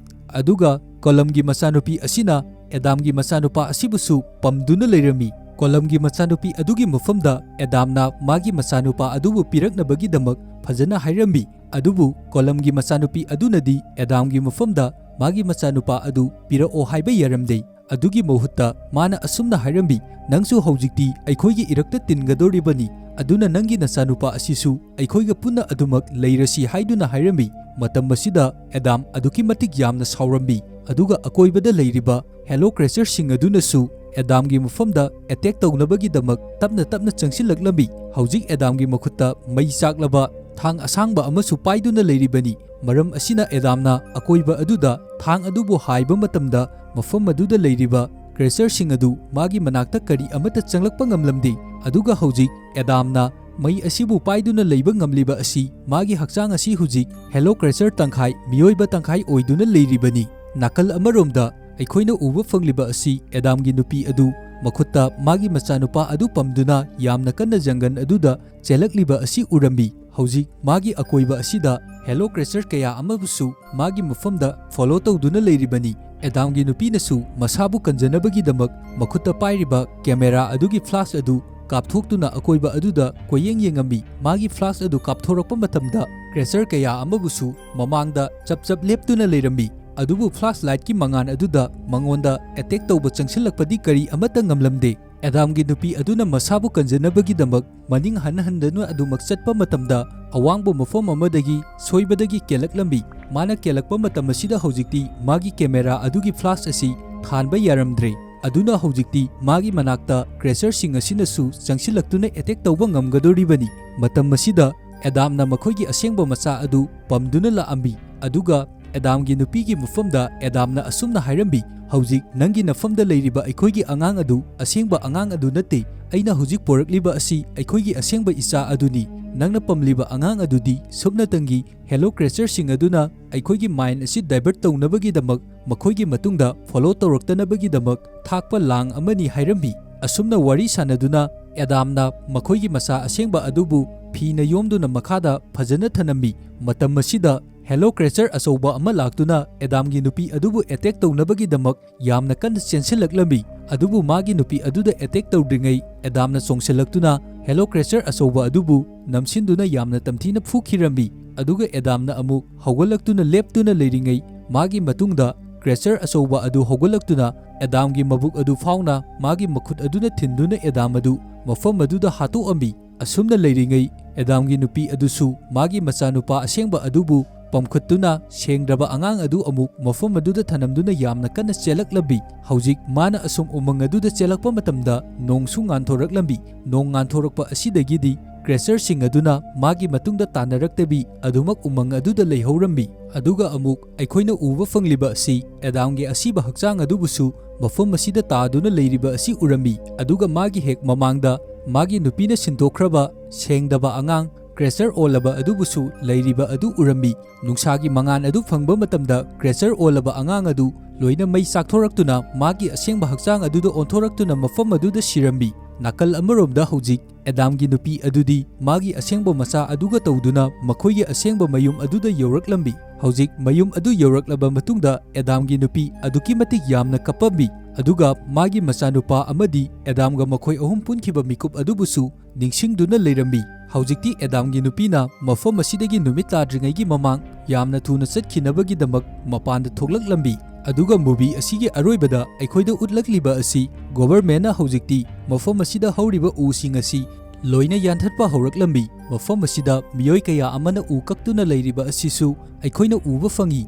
ꯑꯗꯨꯒ ꯀꯣꯂꯝꯒꯤ ꯃꯆꯥꯅꯨꯄꯤ ꯑꯁꯤꯅ ꯑꯦꯗꯥꯝꯒꯤ ꯃꯆꯥꯅꯨꯄꯥ ꯑꯁꯤꯕꯨꯁꯨ ꯄꯝꯗꯨꯅ ꯂꯩꯔꯝꯃꯤ꯫ ꯀꯣꯂꯝꯒꯤ ꯃꯆꯥꯅꯨꯄꯤ ꯑꯗꯨꯒꯤ ꯃꯐꯝꯗ ꯑꯦꯗꯥꯝꯅ ꯃꯥꯒꯤ ꯃꯆꯥꯅꯨꯄꯥ ꯑꯗꯨꯕꯨ ꯄꯤꯔꯛꯅꯕꯒꯤꯗꯃꯛ ꯐꯖꯅ ꯍꯥꯏꯔꯝꯃꯤ꯫ ꯑꯗꯨꯕꯨ ꯀꯣꯂꯝꯒꯤ ꯃꯆꯥꯅꯨꯄꯤ ꯑꯗꯨꯅꯗꯤ ꯑꯦꯗꯥꯝꯒꯤ ꯃꯐꯝꯗ ꯃꯥꯒꯤ ꯃꯆꯥꯅꯨꯄꯥ ꯑꯗꯨ ꯄꯤꯔꯛꯑꯣ ꯍꯥꯏꯕ ꯌꯥꯔꯝꯗꯦ꯫ ꯑꯗꯨꯒꯤ ꯃꯍꯨꯠꯇ ꯃꯥꯅ ꯑꯁꯨꯝꯅ ꯍꯥꯏꯔꯝꯃꯤ, "ꯅꯪꯁꯨ ꯍꯧꯖꯤꯛꯇꯤ ꯑꯩꯈꯣꯏꯒꯤ ꯏꯔꯛꯇ ꯇꯤꯟꯒꯗꯧꯔꯤꯕꯅꯤ, ꯑꯗꯨꯅ ꯅꯪꯒꯤ ꯅꯆꯥꯅꯨꯄꯥ ꯑꯁꯤꯁꯨ ꯑꯩꯈꯣꯏꯒ ꯄꯨꯟꯅ ꯑꯗꯨꯃꯛ ꯂꯩꯔꯁꯤ" ꯍꯥꯏꯗꯨꯅ ꯍꯥꯏꯔꯝꯃꯤ꯫ ꯃꯇꯝ ꯑꯁꯤꯗ ꯑꯦꯗꯥꯝ ꯑꯗꯨꯛꯀꯤ ꯃꯇꯤꯛ ꯌꯥꯝꯅ ꯁꯥꯎꯔꯝꯃꯤ, ꯑꯗꯨꯒ ꯑꯀꯣꯏꯕꯗ ꯂꯩꯔꯤꯕ ꯍꯦꯂꯣ ꯀ꯭ꯔꯦꯆꯔꯁꯤꯡ ꯑꯗꯨꯅꯁꯨ ꯑꯦꯗꯥꯝꯒꯤ ꯃꯐꯝꯗ ꯑꯦꯇꯦꯛ ꯇꯧꯅꯕꯒꯤꯗꯃꯛ ꯇꯞꯅ ꯇꯞꯅ ꯆꯪꯁꯤꯜꯂꯛꯂꯝꯃꯤ꯫ ꯍꯧꯖꯤꯛ ꯑꯦꯗꯥꯝꯒꯤ ꯃꯈꯨꯠꯇ ꯃꯩ ꯆꯥꯛꯂꯕ ꯊꯥꯡ ꯑꯁꯥꯡꯕ ꯑꯃꯁꯨ ꯄꯥꯏꯗꯨꯅ ꯂꯩꯔꯤꯕꯅꯤ꯫ ꯃꯔꯝ ꯑꯁꯤꯅ ꯑꯦꯗꯥꯝꯅ ꯑꯀꯣꯏꯕ ꯑꯗꯨꯗ ꯊꯥꯡ ꯑꯗꯨꯕꯨ ꯍꯥꯏꯕ ꯃꯇꯝꯗ ꯃꯐꯝ ꯑꯗꯨꯗ ꯂꯩꯔꯤꯕ ꯀ꯭ꯔꯦꯆꯔꯁꯤꯡ ꯑꯗꯨ ꯃꯥꯒꯤ ꯃꯅꯥꯛꯇ ꯀꯔꯤ ꯑꯃꯠꯇ ꯆꯪꯂꯛꯄ ꯉꯝꯂꯝꯗꯦ꯫ ꯑꯗꯨꯒ ꯍꯧꯖꯤꯛ ꯑꯦꯗꯥꯝꯅ ꯃꯩ ꯑꯁꯤꯕꯨ ꯄꯥꯏꯗꯨꯅ ꯂꯩꯕ ꯉꯝꯂꯤꯕ ꯑꯁꯤ ꯃꯥꯒꯤ ꯍꯛꯆꯥꯡ ꯑꯁꯤ ꯍꯧꯖꯤꯛ ꯍꯦꯂꯣ ꯀ꯭ꯔꯦꯆꯔ ꯇꯪꯈꯥꯏ, ꯃꯤꯑꯣꯏꯕ ꯇꯪꯈꯥꯏ ꯑꯣꯏꯗꯨꯅ ꯂꯩꯔꯤꯕꯅꯤ꯫ ꯅꯥꯀꯜ ꯑꯃꯔꯣꯝꯗ ꯑꯩꯈꯣꯏꯅ ꯎꯕ ꯐꯪꯂꯤꯕ ꯑꯁꯤ ꯑꯦꯗꯥꯝꯒꯤ ꯅꯨꯄꯤ ꯑꯗꯨ ꯃꯈꯨꯠꯇ ꯃꯥꯒꯤ ꯃꯆꯥꯅꯨꯄꯥ ꯑꯗꯨ ꯄꯝꯗꯨꯅ ꯌꯥꯝꯅ ꯀꯟꯅ ꯖꯪꯒꯜ ꯑꯗꯨꯗ ꯆꯦꯜꯂꯛꯂꯤꯕ ꯑꯁꯤ ꯎꯔꯝꯃꯤ꯫ ꯍꯧꯖꯤꯛ ꯃꯥꯒꯤ ꯑꯀꯣꯏꯕ ꯑꯁꯤꯗ ꯍꯦꯂꯣ ꯀ꯭ꯔꯦꯆꯔ ꯀꯌꯥ ꯑꯃꯕꯨꯁꯨ ꯃꯥꯒꯤ ꯃꯐꯝꯗ ꯐꯣꯂꯣ ꯇꯧꯗꯨꯅ ꯂꯩꯔꯤꯕꯅꯤ꯫ ꯑꯦꯗꯥꯝꯒꯤ ꯅꯨꯄꯤꯅꯁꯨ ꯃꯁꯥꯕꯨ ꯀꯟꯖꯅꯕꯒꯤꯗꯃꯛ ꯃꯈꯨꯠꯇ ꯄꯥꯏꯔꯤꯕ ꯀꯦꯃꯦꯔꯥ ꯑꯗꯨꯒꯤ ꯐ꯭ꯂꯥꯁ ꯑꯗꯨ ꯀꯥꯞꯊꯣꯛꯇꯨꯅ ꯑꯀꯣꯏꯕ ꯑꯗꯨꯗ ꯀꯣꯏꯌꯦꯡ ꯌꯦꯡꯉꯝꯃꯤ꯫ ꯃꯥꯒꯤ ꯐ꯭ꯂꯥꯁ ꯑꯗꯨ ꯀꯥꯞꯊꯣꯔꯛꯄ ꯃꯇꯝꯗ ꯀ꯭ꯔꯦꯆꯔ ꯀꯌꯥ ꯑꯃꯕꯨꯁꯨ ꯃꯃꯥꯡꯗ ꯆꯞ ꯆꯞ ꯂꯦꯞꯇꯨꯅ ꯂꯩꯔꯝꯃꯤ꯫ ꯑꯗꯨꯕꯨ ꯐ꯭ꯂꯥꯁ ꯂꯥꯏꯠꯀꯤ ꯃꯉꯥꯜ ꯑꯗꯨꯗ ꯃꯉꯣꯟꯗ ꯑꯦꯇꯦꯛ ꯇꯧꯕ ꯆꯪꯁꯤꯜꯂꯛꯄꯗꯤ ꯀꯔꯤ ꯑꯃꯠꯇ ꯉꯝꯂꯝꯗꯦ꯫ ꯑꯦꯗꯥꯝꯒꯤ ꯅꯨꯄꯤ ꯑꯗꯨꯅ ꯃꯁꯥꯕꯨ ꯀꯟꯖꯅꯕꯒꯤꯗꯃꯛ ꯃꯅꯤꯡ ꯍꯟ ꯍꯟꯗꯨꯅ ꯑꯗꯨꯃꯛ ꯆꯠꯄ ꯃꯇꯝꯗ ꯑꯋꯥꯡꯕ ꯃꯐꯝ ꯑꯃꯗꯒꯤ ꯁꯣꯏꯕꯗꯒꯤ ꯀꯦꯜꯂꯛꯂꯝꯃꯤ꯫ ꯃꯥꯅ ꯀꯦꯜꯂꯛꯄ ꯃꯇꯝ ꯑꯁꯤꯗ ꯍꯧꯖꯤꯛꯇꯤ ꯃꯥꯒꯤ ꯀꯦꯃꯦꯔꯥ ꯑꯗꯨꯒꯤ ꯐ꯭ꯂꯥꯁ ꯑꯁꯤ ꯊꯥꯟꯕ ꯌꯥꯔꯝꯗ꯭ꯔꯦ꯫ ꯑꯗꯨꯅ ꯍꯧꯖꯤꯛꯇꯤ ꯃꯥꯒꯤ ꯃꯅꯥꯛꯇ ꯀ꯭ꯔꯦꯆꯔꯁꯤꯡ ꯑꯁꯤꯅꯁꯨ ꯆꯪꯁꯤꯜꯂꯛꯇꯨꯅ ꯑꯦꯇꯦꯛ ꯇꯧꯕ ꯉꯝꯒꯗꯧꯔꯤꯕꯅꯤ꯫ ꯃꯇꯝ ꯑꯁꯤꯗ ꯑꯦꯗꯥꯝꯅ ꯃꯈꯣꯏꯒꯤ ꯑꯁꯦꯡꯕ ꯃꯆꯥ ꯑꯗꯨ ꯄꯝꯗꯨꯅ ꯂꯥꯛꯑꯝꯃꯤ꯫ ꯑꯗꯨꯒ ꯑꯦꯗꯥꯝꯒꯤ ꯅꯨꯄꯤꯒꯤ ꯃꯐꯝꯗ ꯑꯦꯗꯥꯝꯅ ꯑꯁꯨꯝꯅ ꯍꯥꯏꯔꯝꯃꯤ, "ꯍꯧꯖꯤꯛ ꯅꯪꯒꯤ ꯅꯐꯝꯗ ꯂꯩꯔꯤꯕ ꯑꯩꯈꯣꯏꯒꯤ ꯑꯉꯥꯡ ꯑꯗꯨ ꯑꯁꯦꯡꯕ ꯑꯉꯥꯡ ꯑꯗꯨ ꯅꯠꯇꯦ꯫ ꯑꯩꯅ ꯍꯧꯖꯤꯛ ꯄꯣꯔꯛꯂꯤꯕ ꯑꯁꯤ ꯑꯩꯈꯣꯏꯒꯤ ꯑꯁꯦꯡꯕ ꯏꯆꯥ ꯑꯗꯨꯅꯤ꯫ ꯅꯪꯅ ꯄꯝꯂꯤꯕ ꯑꯉꯥꯡ ꯑꯗꯨꯗꯤ ꯁꯨꯞꯅꯇꯪꯒꯤ ꯍꯦꯂꯣ ꯀ꯭ꯔꯦꯆꯔꯁꯤꯡ ꯑꯗꯨꯅ ꯑꯩꯈꯣꯏꯒꯤ ꯃꯥꯏꯟ ꯑꯁꯤ ꯗꯥꯏꯚꯔꯠ ꯇꯧꯅꯕꯒꯤꯗꯃꯛ, ꯃꯈꯣꯏꯒꯤ ꯃꯇꯨꯡꯗ ꯐꯣꯂꯣ ꯇꯧꯔꯛꯇꯅꯕꯒꯤꯗꯃꯛ ꯊꯥꯛꯄ ꯂꯥꯡ ꯑꯃꯅꯤ" ꯍꯥꯏꯔꯝꯃꯤ꯫ ꯑꯁꯨꯝꯅ ꯋꯥꯔꯤ ꯁꯥꯟꯅꯗꯨꯅ ꯑꯦꯗꯥꯝꯅ ꯃꯈꯣꯏꯒꯤ ꯃꯆꯥ ꯑꯁꯦꯡꯕ ꯑꯗꯨꯕꯨ ꯐꯤꯅ ꯌꯣꯝꯗꯨꯅ ꯃꯈꯥꯗ ꯐꯖꯅ ꯊꯅꯝꯃꯤ꯫ ꯃꯇꯝ ꯑꯁꯤꯗ ꯍꯦꯂꯣ ꯀ꯭ꯔꯦꯆꯔ ꯑꯆꯧꯕ ꯑꯃ ꯂꯥꯛꯇꯨꯅ ꯑꯦꯗꯥꯝꯒꯤ ꯅꯨꯄꯤ ꯑꯗꯨꯕꯨ ꯑꯦꯇꯦꯛ ꯇꯧꯅꯕꯒꯤꯗꯃꯛ ꯌꯥꯝꯅ ꯀꯟꯅ ꯆꯦꯟꯁꯤꯜꯂꯛꯂꯝꯃꯤ꯫ ꯑꯗꯨꯕꯨ ꯃꯥꯒꯤ ꯅꯨꯄꯤ ꯑꯗꯨꯗ ꯑꯦꯇꯦꯛ ꯇꯧꯗ꯭ꯔꯤꯉꯩ ꯑꯦꯗꯥꯝꯅ ꯆꯣꯡꯁꯤꯜꯂꯛꯇꯨꯅ ꯍꯦꯂꯣ ꯀ꯭ꯔꯦꯆꯔ ꯑꯆꯧꯕ ꯑꯗꯨꯕꯨ ꯅꯝꯁꯤꯟꯗꯨꯅ ꯌꯥꯝꯅ ꯇꯝꯊꯤꯅ ꯐꯨꯈꯤꯔꯝꯃꯤ꯫ ꯑꯗꯨꯒ ꯑꯦꯗꯥꯝꯅ ꯑꯃꯨꯛ ꯍꯧꯒꯠꯂꯛꯇꯨꯅ ꯂꯦꯞꯇꯨꯅ ꯂꯩꯔꯤꯉꯩ ꯃꯥꯒꯤ ꯃꯇꯨꯡꯗ ꯀ꯭ꯔꯦꯆꯔ ꯑꯆꯧꯕ ꯑꯗꯨ ꯍꯧꯒꯠꯂꯛꯇꯨꯅ ꯑꯦꯗꯥꯝꯒꯤ ꯃꯕꯨꯛ ꯑꯗꯨ ꯐꯥꯎꯅ ꯃꯥꯒꯤ ꯃꯈꯨꯠ ꯑꯗꯨꯅ ꯊꯤꯟꯗꯨꯅ ꯑꯦꯗꯥꯝ ꯑꯗꯨ ꯃꯐꯝ ꯑꯗꯨꯗ ꯍꯥꯠꯇꯣꯛꯑꯝꯃꯤ꯫ ꯑꯁꯨꯝꯅ ꯂꯩꯔꯤꯉꯩ ꯑꯦꯗꯥꯝꯒꯤ ꯅꯨꯄꯤ ꯑꯗꯨꯁꯨ ꯃꯥꯒꯤ ꯃꯆꯥꯅꯨꯄꯥ ꯑꯁꯦꯡꯕ ꯑꯗꯨꯕꯨ ꯄꯝꯈꯠꯇꯨꯅ ꯁꯦꯡꯗ꯭ꯔꯕ ꯑꯉꯥꯡ ꯑꯗꯨ ꯑꯃꯨꯛ ꯃꯐꯝ ꯑꯗꯨꯗ ꯊꯅꯝꯗꯨꯅ ꯌꯥꯝꯅ ꯀꯟꯅ ꯆꯦꯜꯂꯛꯂꯝꯃꯤ꯫ ꯍꯧꯖꯤꯛ ꯃꯥꯅ ꯑꯁꯨꯝ ꯎꯃꯪ ꯑꯗꯨꯗ ꯆꯦꯜꯂꯛꯄ ꯃꯇꯝꯗ ꯅꯣꯡꯁꯨ ꯉꯥꯟꯊꯣꯔꯛꯂꯝꯃꯤ꯫ ꯅꯣꯡ ꯉꯥꯟꯊꯣꯔꯛꯄ ꯑꯁꯤꯗꯒꯤꯗꯤ ꯀ꯭ꯔꯦꯆꯔꯁꯤꯡ ꯑꯗꯨꯅ ꯃꯥꯒꯤ ꯃꯇꯨꯡꯗ ꯇꯥꯟꯅꯔꯛꯇꯕꯤ ꯑꯗꯨꯃꯛ ꯎꯃꯪ ꯑꯗꯨꯗ ꯂꯩꯍꯧꯔꯝꯃꯤ꯫ ꯑꯗꯨꯒ ꯑꯃꯨꯛ ꯑꯩꯈꯣꯏꯅ ꯎꯕ ꯐꯪꯂꯤꯕ ꯑꯁꯤ ꯑꯦꯗꯥꯝꯒꯤ ꯑꯁꯤꯕ ꯍꯛꯆꯥꯡ ꯑꯗꯨꯕꯨꯁꯨ ꯃꯐꯝ ꯑꯁꯤꯗ ꯇꯥꯗꯨꯅ ꯂꯩꯔꯤꯕ ꯑꯁꯤ ꯎꯔꯝꯃꯤ꯫ ꯑꯗꯨꯒ ꯃꯥꯒꯤ ꯍꯦꯛ ꯃꯃꯥꯡꯗ ꯃꯥꯒꯤ ꯅꯨꯄꯤꯅ ꯁꯤꯟꯗꯣꯛꯈ꯭ꯔꯕ ꯁꯦꯡꯗꯕ ꯑꯉꯥꯡ ꯀ꯭ꯔꯦꯆꯔ ꯑꯣꯜꯂꯕ ꯑꯗꯨꯕꯨꯁꯨ ꯂꯩꯔꯤꯕ ꯑꯗꯨ ꯎꯔꯝꯃꯤ꯫ ꯅꯨꯡꯁꯥꯒꯤ ꯃꯉꯥꯜ ꯑꯗꯨ ꯐꯪꯕ ꯃꯇꯝꯗ ꯀ꯭ꯔꯦꯆꯔ ꯑꯣꯜꯂꯕ ꯑꯉꯥꯡ ꯑꯗꯨ ꯂꯣꯏꯅ ꯃꯩ ꯆꯥꯛꯊꯣꯔꯛꯇꯨꯅ ꯃꯥꯒꯤ ꯑꯁꯦꯡꯕ ꯍꯛꯆꯥꯡ ꯑꯗꯨꯗ ꯑꯣꯟꯊꯣꯔꯛꯇꯨꯅ ꯃꯐꯝ ꯑꯗꯨꯗ ꯁꯤꯔꯝꯃꯤ꯫ ꯅꯥꯀꯜ ꯑꯃꯔꯣꯝꯗ ꯍꯧꯖꯤꯛ ꯑꯦꯗꯥꯝꯒꯤ ꯅꯨꯄꯤ ꯑꯗꯨꯗꯤ ꯃꯥꯒꯤ ꯑꯁꯦꯡꯕ ꯃꯆꯥ ꯑꯗꯨꯒ ꯇꯧꯗꯨꯅ ꯃꯈꯣꯏꯒꯤ ꯑꯁꯦꯡꯕ ꯃꯌꯨꯝ ꯑꯗꯨꯗ ꯌꯧꯔꯛꯂꯝꯃꯤ꯫ ꯍꯧꯖꯤꯛ ꯃꯌꯨꯝ ꯑꯗꯨ ꯌꯧꯔꯛꯂꯕ ꯃꯇꯨꯡꯗ ꯑꯦꯗꯥꯝꯒꯤ ꯅꯨꯄꯤ ꯑꯗꯨꯛꯀꯤ ꯃꯇꯤꯛ ꯌꯥꯝꯅ ꯀꯞꯄꯝꯃꯤ꯫ ꯑꯗꯨꯒ ꯃꯥꯒꯤ ꯃꯆꯥꯅꯨꯄꯥ ꯑꯃꯗꯤ ꯑꯦꯗꯥꯝꯒ ꯃꯈꯣꯏ ꯑꯍꯨꯝ ꯄꯨꯟꯈꯤꯕ ꯃꯤꯀꯨꯞ ꯑꯗꯨꯕꯨꯁꯨ ꯅꯤꯡꯁꯤꯡꯗꯨꯅ ꯂꯩꯔꯝꯃꯤ꯫ ꯍꯧꯖꯤꯛꯇꯤ ꯑꯦꯗꯥꯝꯒꯤ ꯅꯨꯄꯤꯅ ꯃꯐꯝ ꯑꯁꯤꯗꯒꯤ ꯅꯨꯃꯤꯠ ꯇꯥꯗ꯭ꯔꯤꯉꯩꯒꯤ ꯃꯃꯥꯡ ꯌꯥꯝꯅ ꯊꯨꯅ ꯆꯠꯈꯤꯅꯕꯒꯤꯗꯃꯛ ꯃꯄꯥꯟꯗ ꯊꯣꯛꯂꯛꯂꯝꯃꯤ꯫ ꯑꯗꯨꯒ ꯃꯨꯚꯤ ꯑꯁꯤꯒꯤ ꯑꯔꯣꯏꯕꯗ ꯑꯩꯈꯣꯏꯗ ꯎꯠꯂꯛꯂꯤꯕ ꯑꯁꯤ ꯒꯣꯚꯔꯃꯦꯟꯅ ꯍꯧꯖꯤꯛꯇꯤ ꯃꯐꯝ ꯑꯁꯤꯗ ꯍꯧꯔꯤꯕ ꯎꯁꯤꯡ ꯑꯁꯤ ꯂꯣꯏꯅ ꯌꯥꯟꯊꯠꯄ ꯍꯧꯔꯛꯂꯝꯃꯤ꯫ ꯃꯐꯝ ꯑꯁꯤꯗ ꯃꯤꯑꯣꯏ ꯀꯌꯥ ꯑꯃꯅ ꯎ ꯀꯛꯇꯨꯅ ꯂꯩꯔꯤꯕ ꯑꯁꯤꯁꯨ ꯑꯩꯈꯣꯏꯅ ꯎꯕ ꯐꯪꯏ꯫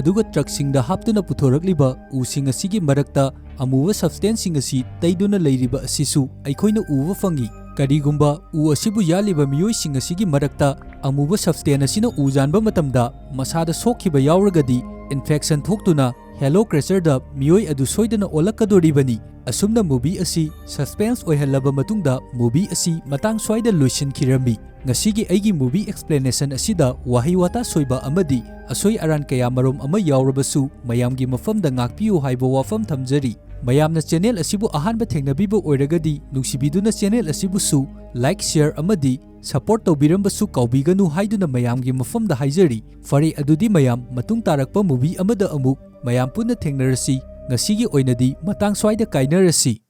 ꯑꯗꯨꯒ ꯇ꯭ꯔꯛꯁꯤꯡꯗ ꯍꯥꯞꯇꯨꯅ ꯄꯨꯊꯣꯔꯛꯂꯤꯕ ꯎꯁꯤꯡ ꯑꯁꯤꯒꯤ ꯃꯔꯛꯇ ꯑꯃꯨꯕ ꯁꯕꯁꯇꯦꯟꯁꯁꯤꯡ ꯑꯁꯤ ꯇꯩꯗꯨꯅ ꯂꯩꯔꯤꯕ ꯑꯁꯤꯁꯨ ꯑꯩꯈꯣꯏꯅ ꯎꯕ ꯐꯪꯏ꯫ ꯀꯔꯤꯒꯨꯝꯕ ꯎ ꯑꯁꯤꯕꯨ ꯌꯥꯜꯂꯤꯕ ꯃꯤꯑꯣꯏꯁꯤꯡ ꯑꯁꯤꯒꯤ ꯃꯔꯛꯇ ꯑꯃꯨꯕ ꯁꯕꯁꯇꯦꯟ ꯑꯁꯤꯅ ꯎ ꯌꯥꯟꯕ ꯃꯇꯝꯗ ꯃꯁꯥꯗ ꯁꯣꯛꯈꯤꯕ ꯌꯥꯎꯔꯒꯗꯤ ꯏꯟꯐꯦꯛꯁꯟ ꯊꯣꯛꯇꯨꯅ ꯍꯦꯂꯣ ꯀ꯭ꯔꯦꯆꯔꯗ ꯃꯤꯑꯣꯏ ꯑꯗꯨ ꯁꯣꯏꯗꯅ ꯑꯣꯜꯂꯛꯀꯗꯣꯔꯤꯕꯅꯤ꯫ ꯑꯁꯨꯝꯅ ꯃꯨꯚꯤ ꯑꯁꯤ ꯁꯁꯄꯦꯟꯁ ꯑꯣꯏꯍꯜꯂꯕ ꯃꯇꯨꯡꯗ ꯃꯨꯚꯤ ꯑꯁꯤ ꯃꯇꯥꯡ ꯁ꯭ꯋꯥꯏꯗ ꯂꯣꯏꯁꯤꯟꯈꯤꯔꯝꯃꯤ꯫ ꯉꯁꯤꯒꯤ ꯑꯩꯒꯤ movie explanation ꯑꯁꯤꯗ ꯋꯥꯍꯩ ꯋꯥꯇꯥ ꯁꯣꯏꯕ ꯑꯃꯗꯤ ꯑꯁꯣꯏ ꯑꯔꯥꯟ ꯀꯌꯥ ꯃꯔꯨꯝ ꯑꯃ ꯌꯥꯎꯔꯕꯁꯨ ꯃꯌꯥꯝꯒꯤ ꯃꯐꯝꯗ ꯉꯥꯛꯄꯤꯌꯨ ꯍꯥꯏꯕ ꯋꯥꯐꯝ ꯊꯝꯖꯔꯤ꯫ ꯃꯌꯥꯝꯅ channel ꯑꯁꯤꯕꯨ ꯑꯍꯥꯟꯕ ꯊꯦꯡꯅꯕꯤꯕ ꯑꯣꯏꯔꯒꯗꯤ ꯅꯨꯡꯁꯤꯕꯤꯗꯨꯅ channel ꯑꯁꯤꯕꯨꯁꯨ like, share ꯑꯃꯗꯤ support ꯇꯧꯕꯤꯔꯝꯕꯁꯨ ꯀꯥꯎꯕꯤꯒꯅꯨ ꯍꯥꯏꯗꯨꯅ ꯃꯌꯥꯝꯒꯤ ꯃꯐꯝꯗ ꯍꯥꯏꯖꯔꯤ꯫ ꯐꯔꯦ, ꯑꯗꯨꯗꯤ ꯃꯌꯥꯝ ꯃꯇꯨꯡ ꯇꯥꯔꯛꯄ movie ꯑꯃꯗ ꯑꯃꯨꯛ ꯃꯌꯥꯝ ꯄꯨꯟꯅ ꯊꯦꯡꯅꯔꯁꯤ꯫ ꯉꯁꯤꯒꯤ ꯑꯣꯏꯅꯗꯤ ꯃꯇꯥꯡ ꯁ꯭ꯋꯥꯏꯗ ꯀꯥꯏꯅꯔꯁꯤ꯫